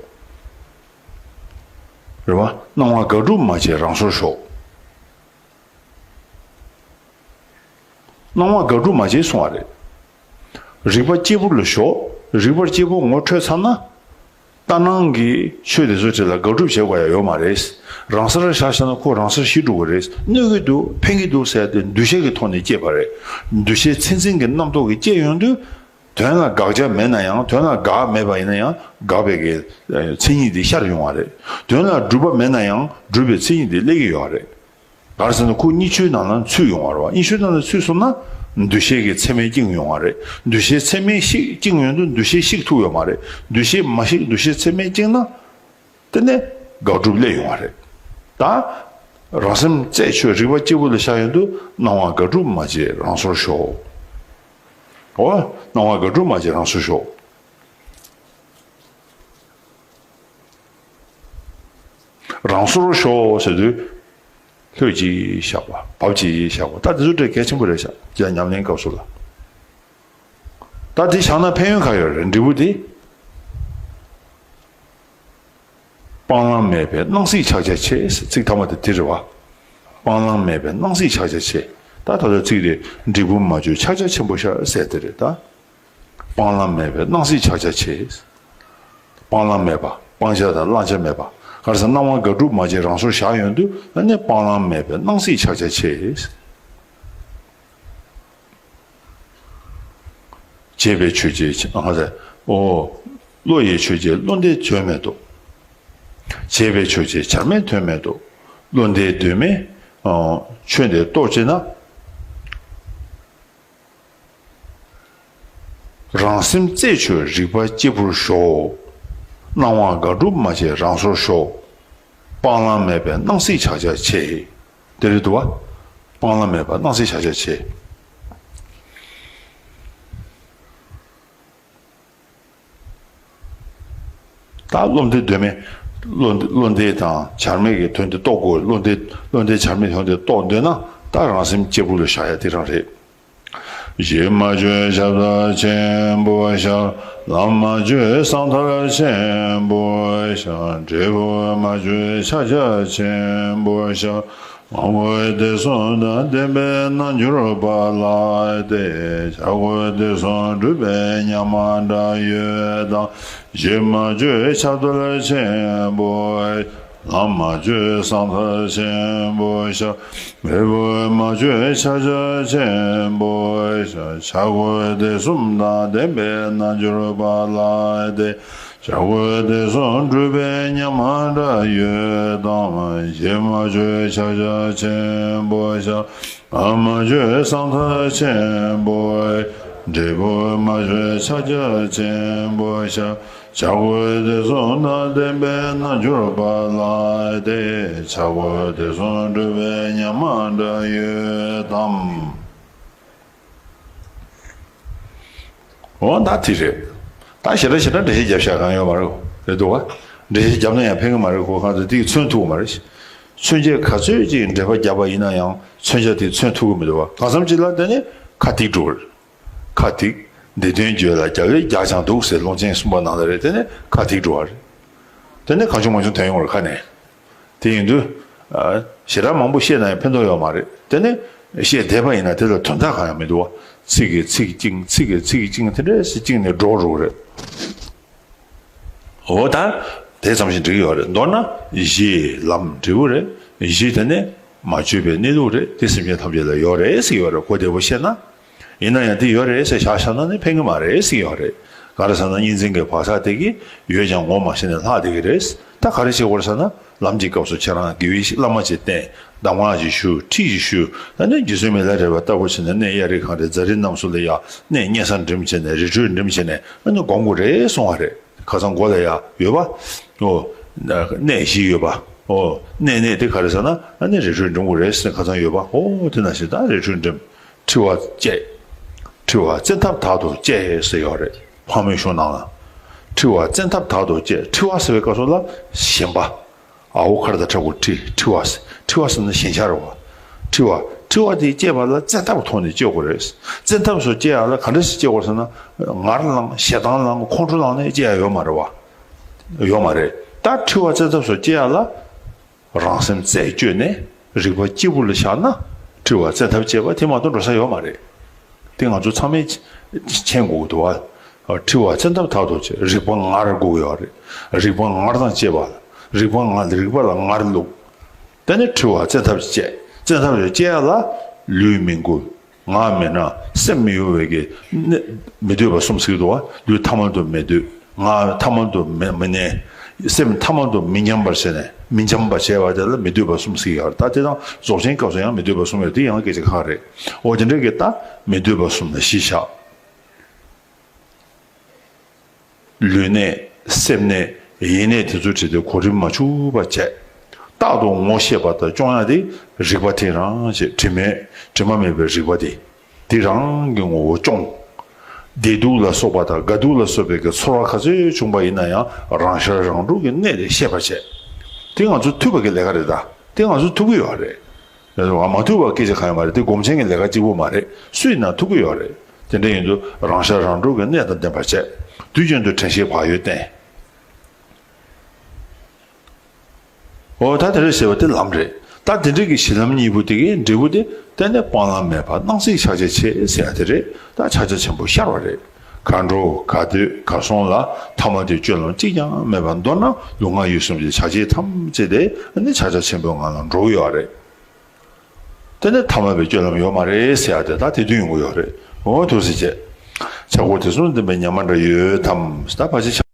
རེད་བ། སྣང་བ་དགག་སྒྲུབ་མ་བྱེད་རང་སོར་ཞོག། སྣང་བ་དགག་སྒྲུབ་མ་བྱེད་གསུང་བ་རེད། རིག་པ་གཅིག་པུ་ལ་ཞོག། རིག་པ་གཅིག་པུ་ངོ་འཕྲོད་ཚར་ན། ལྟར་སྣང་གི་ཆོས་དེ་ཚོ་དེ་ལ་དགག་སྒྲུབ་བྱེད་དགོས་ཡ་ཡོད་མ་རེད། རང་སར་བཞག་བཞག་ན་ཁོ་རང་སར་ཞི་འགྲོ་གི་རེད། གནོད་ཀྱི་འདུག་ཕན་གྱི་འདུག་ཟེར་ཏེ་འདུ་ཤེས་ཀྱི་ཐོག་ནས་སྐྱེས་པ་རེད། འདུ་ཤེས་མཚན་འཛིན་གྱི་རྣམ་རྟོག་གིས་སྐྱེས་ཡོང་དུས། དོན་ལ་དགག་བྱ་མེད་ན་ཡང་། དོན་ལ་དགག་མེད་པ་ཡིན་ན་ཡང་དགག་པའི་གི་མཚན་ཉིད་དེ་ཤར་ཡོང་བ་རེད། དོན་ལ་སྒྲུབ་པ་མེད་ན་ཡང་སྒྲུབ་པའི་མཚན་ཉིད་དེ་སླེབས་ཀྱི་ཡོད་རེད། ག་རེ་ཟེར་ན་ཁོ་གཉིས་ཆོས་ནང་ལ་ཚུད་ཡོང་བ་རེད་བ། གཉིས་ཆོས་ནང་ལ་ཚུད་སོང་ན་འདུ་ཤེས་ཀྱི་མཚན་མས་བཅིངས་ཡོང་བ་རེད། འདུ་ཤེས་མཚན་མས་ཞིག་བཅིངས་ཡོང་དུས་འདུ་ཤེས་ཞིག་ཐུག་ཡོད་མ་རེད། འདུ་ཤེས་མ་ཞིག་འདུ་ཤེས་མཚན་མས་བཅིངས་ན། དེ་ནས་དགག་སྒྲུབ་སླེབས་ཡོང་བ་རེད། ད་རང་སེམས་རྩད་ཆོད་རིག་པ་གཅིག་པུ་ལ་བཞག་ཡོང་དུས་སྣང་བ་དགག་སྒྲུབ་མ་བྱེད་རང་སོར་ཞོག། འོ། སྣང་བ་དགག་སྒྲུབ་མ་བྱེད་རང་སོར་ཞོག། རང་སོར་ཞོག་ཟེར་དུས། ལྷོད་ཅིག་བཞག་པ། བབ་ཅིག་བཞག་པ། ད་དེ་ཚོ་དེ་གལ་ཆེན་པོ་རེད་ཤག་ཀྱང་ཉམས་ལེན་སྐབས་སུ་ལ། ད་དེ་བཞག་ན་ཕན་ཡོན་ག་ཡོད་རེད། འབྲས་བུ་དེ། སྤང་བླང་མེད་པའི་སྣང་སྲིད་ཕྱག་རྒྱ་ཆེ། ཚིག་ཐ་མ་དེ་དེ་རེད་བ། སྤང་བླང་མེད་པའི་སྣང་སྲིད་ཕྱག་རྒྱ་ཆེ། ད་ད་ལྟ་ཚིག་དེ་འབྲས་བུ་མ་བཅོས་ཕྱག་རྒྱ་ཆེན་པོ་ཤར་ཟེར་དེ་རེད་ད། སྤང་བླང་མེད་པའི་སྣང་སྲིད་ཕྱག་རྒྱ་ཆེ། སྤང་བླང་མེད་པ། སྤང་བྱ་དང་བླང་བྱ་མེད་པ། ག་རེ་ཟེར། སྣང་བ་དགག་སྒྲུབ་མ་བྱེད་རང་སོར་བཞག་ཡོང་དུས་ཨ་ནི་སྤང་བླང་མེད་པའི་སྣང་སྲིད་ཕྱག་རྒྱ་ཆེ། བྱས་པའི་ཆོས་ཅན། ཨ་ཟེར། ཨོ། བློ་ཡི་ཆོས་ཅན་བློ་འདས་དོན་མི་རྟོགས། བྱས་པའི་ཆོས་ཅན་བྱར་མེད་དོན་མི་རྟོགས། བློ་འདས་གདོད་མའི་ཆོས་འདི་རྟོགས་ཅེ་ན། རང་སེམས་རྩད་ཆོད་རིག་པ་གཅིག་པུར་ཞོག། སྣང་བ་དགག་སྒྲུབ་མ་བྱེད་རང་སོར་ཞོག། སྤང་བླང་མེད་པའི་སྣང་སྲིད་ཕྱག་རྒྱ་ཆེ། དེ་རེད་འདུག་བ། སྤང་བླང་མེད་པ་སྣང་སྲིད་ཕྱག་རྒྱ་ཆེ། ད་བློ་འདས་གདོད་མའི། བློ་བློ་འདས་དང་བྱར་མེད་ཀྱི་དོན་དེ་རྟོགས་དགོས། བློ་འདས་བློ་འདས་བྱར་མེད་དོན་དེ་རྟོགས་འདོད་ན་ད་རང་སེམས་གཅིག་པུ་ལ་བཞག་ཡ་དེ་རང་རེད། གཞི་མ་བཅོས་ཁྱབ་བརྡལ་ཆེན་པོ་ཤར། ལམ་མ་བཅོས་ཟང་ཐལ་ཆེན་པོ་ཤར། འབྲས་བུ་མ་བཅོས་ཕྱག་རྒྱ་ཆེན་པོ་ཤར། མ་གོས་དུས་གསུམ་དང་ལྡན་པའི་རྣལ་འབྱོར་པ་ལགས་ཏེ། བྱ་གོས་དུས་གསུམ་སྒྲུབ་པའི་མཉམ་མ་འདྲ་ཡོད་དམ། གཞི་མ་བཅོས་ཁྱབ་བརྡལ་ཆེན་པོ། ལམ་མ་བཅོས་ཟང་ཐལ་ཆེན་པོ་ཤར། འབྲས་བུ་མ་བཅོས་ཕྱག་རྒྱ་ཆེན་པོ་ཤར། བྱ་གོས་དུས་གསུམ་དང་ལྡན་པའི་རྣལ་འབྱོར་པ་ལགས་ཏེ། བྱ་གོས་དུས་གསུམ་སྒྲུབ་པའི་མཉམ་མ་འདྲ་ཡོད་དམ། གཞི་མ་བཅོས་ཕྱག་རྒྱ་ཆེན་པོ་ཤར། ལམ་མ་བཅོས་ཟང་ཐལ་ཆེན་པོ། འབྲས་བུ་མ་བཅོས་ཕྱག་རྒྱ་ཆེན་པོ་ཤར། བྱ་གོས་དུས་གསུམ་དང་ལྡན་པའི་རྣལ་འབྱོར་པ་ལགས་ཏེ། བྱ་གོས་དུས་གསུམ་སྒྲུབ་པའི་མཉམ་མ་འདྲ་ཡོད་དམ། འོ་ད་དེ་རེད། ད་ཞེ་དྲག་ཞེ་དྲག་འགྲེལ་བཤད་རྒྱབ་ཤག་གང་ཡོད་མ་རེད། རེད་འདུག་བ། འགྲེལ་བཤད་རྒྱབ་ན་ཡང་ཕན་གི་མ་རེད། གོ་གང་དུ་དེ་མཚོན་ཐུབ་གི་མ་རེད། མཚོན་བྱེད་ག་ཚོད་ཅིག་འགྲེལ་པ་རྒྱབ་པ་ཡིན་ན་ཡང་མཚོན་བྱ་དེ་མཚོན་ཐུབ་གི་མི་འདུག་བ། གང་འཚམ་ཅིག་ལ་དེ་ནི་ཁ་ཐིག་འགྲོ་གི་རེད། ཁ་ཐིག་འདི་དོན་བརྗོད་ལ་རྒྱ་བས་རྒྱགས་ཀྱང་འདུག་ཟེར་ལུང་ཆེན་གསུམ་པ་ནང་ལ་རེད། དེ་ནི་ཁ་ཐིག་འགྲོ་བ་རེད། དེ་ནི་གང་བྱུང་མང་བྱུང་ཐོན་ཡོང་བར་ཁ་ནས། དེ་ཡིན་དུས། ཨ། ཞེ་དྲག་མང་པོ་བཤད་ན་ཡང་ཕན་ཐོགས་ཡོད་མ་རེད། དེ་ནི་བཤད་བསྡད་པ་ཡིན་ན་དེ་ལ་དོན་དག་གང་ཡང་མི་འདུག་བ། ཚིག་གིས་ཚིག་བཅིངས། ཚིག་གིས་ཚིག་བཅིངས། དེ་འདྲས་སེ་བཅིངས་ནས་འགྲོ་འགྲོ་གི་རེད། འོ་ད། དེ་ཙམ་ཞིག་འགྲིག་ཡོད་རེད། མདོར་ན་གཞི་ལམ་འབྲས་བུ་རེད། གཞི་དེ་ནི་མ་བཅོས་པའི་གནས་ལུགས་རེད། དེ་སེམས་ཅན་ཐམས་ཅད་ལ་ཡོད་རེད་ཟེར་གྱི་ཡོད་རེད། གོ་བདེ་པོ་བཤད་ན། ཡིན་ན་ཡང་དེ་ཡོད་རེད་ཟེར་བཞག་བཞག་ན་ནི་ཕན་གྱི་མ་རེད་ཟེར་གྱི་ཡོད་རེད། ག་རེ་ཟེར་ན་གཉིས་འཛིན་གྱི་བག་ཆགས་དེ་གིས་ཡོད་ཀྱང་ངོ་མ་ཤེས་ནས་ལྷག་བསྡད་ཀྱི་རེད། ད་ག་རེ་བྱེད་དགོས་རེད་ཟེར་ན། ལམ་གྱི་སྐབས་སུ་ཁྱེད་རང་དགེ་བའི་བླ་མ་ཅིག་བསྟེན། གདམས་ངག་ཅིག་ཞུ། ཁྲིད་ཅིག་ཞུ། ད་ནི་རྗེ་བཙུན་མི་ལ་རས་པ་ལྟ་བུ་བྱས་ནས་གནས་གཡའ་རི་གངས་རི་རྫ་རི་རྣམས་སུ་ལ་ཡ་གནས་སྙན་ས་འགྲིམ་བྱས་ནས་རི་ཁྲོད་འགྲིམ་བྱས་ནས་ཨ་ནི་སྒོམ་དགོས་རེད་གསུང་བ་རེད། ཁ་སང་མགོ་ལ་ཡ་ཡོད་པ། ཨོ། གནས་བཞི་ཡོད་པ། ཨོ། གནས་གནས་དེ་ག་རེ་ཟེར་ན་ཨ་ནི་རི་ཁྲོད་འགྲིམ་དགོས་རེད་ཟེར་ཁ་སང་ཡོད་པ། ཨོ་དེ་ནང་བཞིན་ད་རི་ཁྲོད་འགྲིམ། འཁྲི་བ་བཅད། འཁྲི་བ་བཙན་ཐབས་དག་ཏུ་བཅད་ཟེར་ཡོད་རེད། ཕག་མོའི་གཞུང་ནང་ལ། འཁྲི་བ་བཙན་ཐབས་དག་ཏུ་བཅད། འཁྲི་བ་ཟེར་བའི་སྐབས་སུ་ལ་ཞེན་པ། འ་འོག་ག་ར་བཏགས་འཁྲ་གུ་འཁྲི། འཁྲི་བ་ཟེར། འཁྲི་བ་ཟེར་ན་ཞེན་ཆགས་རེད་བ། འཁྲི་བ། འཁྲི་བ་དེ་བཅད་པ་ལ་བཙན་ཐབས་ཐོག་ནས་བཅད་དགོས་རེད། བཙན་ཐབས་སུ་བཅད་ཡག་ལ་ག་འདྲ་ཞིག་བཅད་དགོས་ཟེར་ན། ངར་ལངས་ཞེ་སྡང་ལངས་ཁོང་ཁྲོ་ལངས་ནས་བཅད་ཡག་ཡོད་མ་རེད་བ། ཡོད་མ་རེད། ད་འཁྲི་བ་བཙན་ཐབས་སུ་བཅད་ཡག་ལ། རང་སེམས་རྩད་གཅོད་ནས་རིག་པ་གཅིག་པུ་ལ་བཞག་ན། འཁྲི་བ་བཙན་ཐབས་བཅད་པ་དེ་མ་གཏོགས་འགྲོ་ས་ཡོད་མ་རེད། དེ་ང་ཚོ་ཚང་མས་མཁྱེན་དགོས་ཀྱི་འདུག་བ། འཁྲི་བ་བཙན་ཐབས་དག་ཏུ་བཅད། རིག་པ་ངར་དགོས་ཀྱི་ཡོད་རེད། རིག་པ་ངར་དང་བཅས་པ། རིག་པ་ངར། རིག་པ་ལ་ངར་བླུགས། དེ་ནས་འཁྲི་བ་བཙན་ཐབས་བཅད། བཙན་ཐབས་བཅད་ཡག་ལ་ལུས་མི་འགུལ། ངག་མི་སྨྲ། སེམས་མི་གཡོ་བའི་གི་གནས། མི་འདོད་པ་གསུམ་ཟེར་གྱི་འདུག་བ། ལུས་ཐ་མལ་དུ་མི་སྡོད། ངག་ཐ་མལ་དུ་མི་མི་གནས། སེམས་ཐ་མལ་དུ་མི་ཉམས་པར་བྱས་ནས། མི་འཇམ་པར་བྱས་པ་དེ་ལ་མི་འདོད་པ་གསུམ་ཟེར་གྱི་ཡོད་རེད། ད་དེ་དང་རྫོགས་ཆེན་སྐབས་སུ་ཡང་མི་འདོད་པ་གསུམ་ཡོད། དེ་ཡང་སྐད་ཆ་ཁག་རེད། འོ་དེ་འདྲ་གི་ད་མི་འདོད་པ་གསུམ་ལ་གཞི་བཞག། ལུས་གནད། སེམས་གནད། ཡིད་གནད་དེ་ཚོ་བྲིས་ཏེ་གོ་རིམ་མ་འཆུག་པ་བྱས། རྟག་ཏུ་ངོ་ཤེས་པ་དང་སྐྱོང་ཡག་དེ་རིག་པ་དེ་རང་བྱས། དྲི་མེད་དྲི་མ་མེད་པའི་རིག་པ་དེ། དེ་རང་གི་ངོ་བོ་སྐྱོང་། བདེ་སྡུག་ལ་སོགས་པ་དང་དགའ་སྡུག་ལ་སོགས་པའི་གི་ཚོར་བ་ག་ཚོད་བྱུང་པ་ཡིན་ན་ཡང་རང་ཤར་རང་གྲོལ་གྱི་གནད་དེ་ཤེས་པར་བྱས། དེ་ང་ཚོ་ཐུབ་པ་གི་ལས་ཀ་རེད། ད་དེ་ང་ཚོ་ཐུབ་ཀྱི་ཡོད་རེད། རེད་བ། མ་ཐུབ་པ་སྐད་ཆ་གང་ཡང་མ་རེད། དེ་སྒོམ་ཆེན་གྱི་ལས་ཀ་གཅིག་པུ་མ་རེད། སུ་ཡིན་ན་ཐུབ་ཀྱི་ཡོད་རེད། དེ་འདྲ་ཡིན་དུས་རང་ཤར་རང་གྲོལ་གྱི་གནད་དང་ལྡན་པར་བྱས། དུས་རྒྱུན་དུ་དྲན་ཤེས་བག་ཡོད་བསྟེན། འོ་ད་དེ་རེད་ཟེར་བ་དེ་ལམ་རེད། ད་དེ་འདྲ་གི་གཞི་ལམ་གཉིས་པོ་དེ་གི་འབྲས་བུ་དེ་གཏན་ནས་སྤང་བླང་མེད་པར་སྣང་སྲིད་ཕྱག་རྒྱ་ཆེ་ཟེར་ཡ་དེ་རེད། ད་ཕྱག་རྒྱ་ཆེན་པོ་ཤར་བ་རེད། གར་འགྲོ་གར་སྡོད་གར་སོང་ལ་ཐ་མལ་དུ་སྤྱོད་ལམ་གཅིག་ཀྱང་མེད་པར། མདོར་ན་ལུས་ངག་ཡིད་གསུམ་གྱི་བྱ་བྱེད་ཐམས་ཅད་དེ་ནི་ཕྱག་རྒྱ་ཆེན་པོའི་ངང་ལ་འགྲོ་གི་ཡོད་རེད། དེ་ནི་ཐ་མལ་པའི་སྤྱོད་ལམ་ཡོད་མ་རེད་ཟེར་ཡ་དེ་ད་དེ་དུས་ཡོང་གི་ཡོད་རེད། འོ་ཐུགས་རྗེ་ཆེ། ཕྱྭ་འགུགས་དེ་གསུམ་ལྡན་པའི་ཉ་མ་འདྲ་ཡོད་དམ། ད་ཕལ་ཆེར།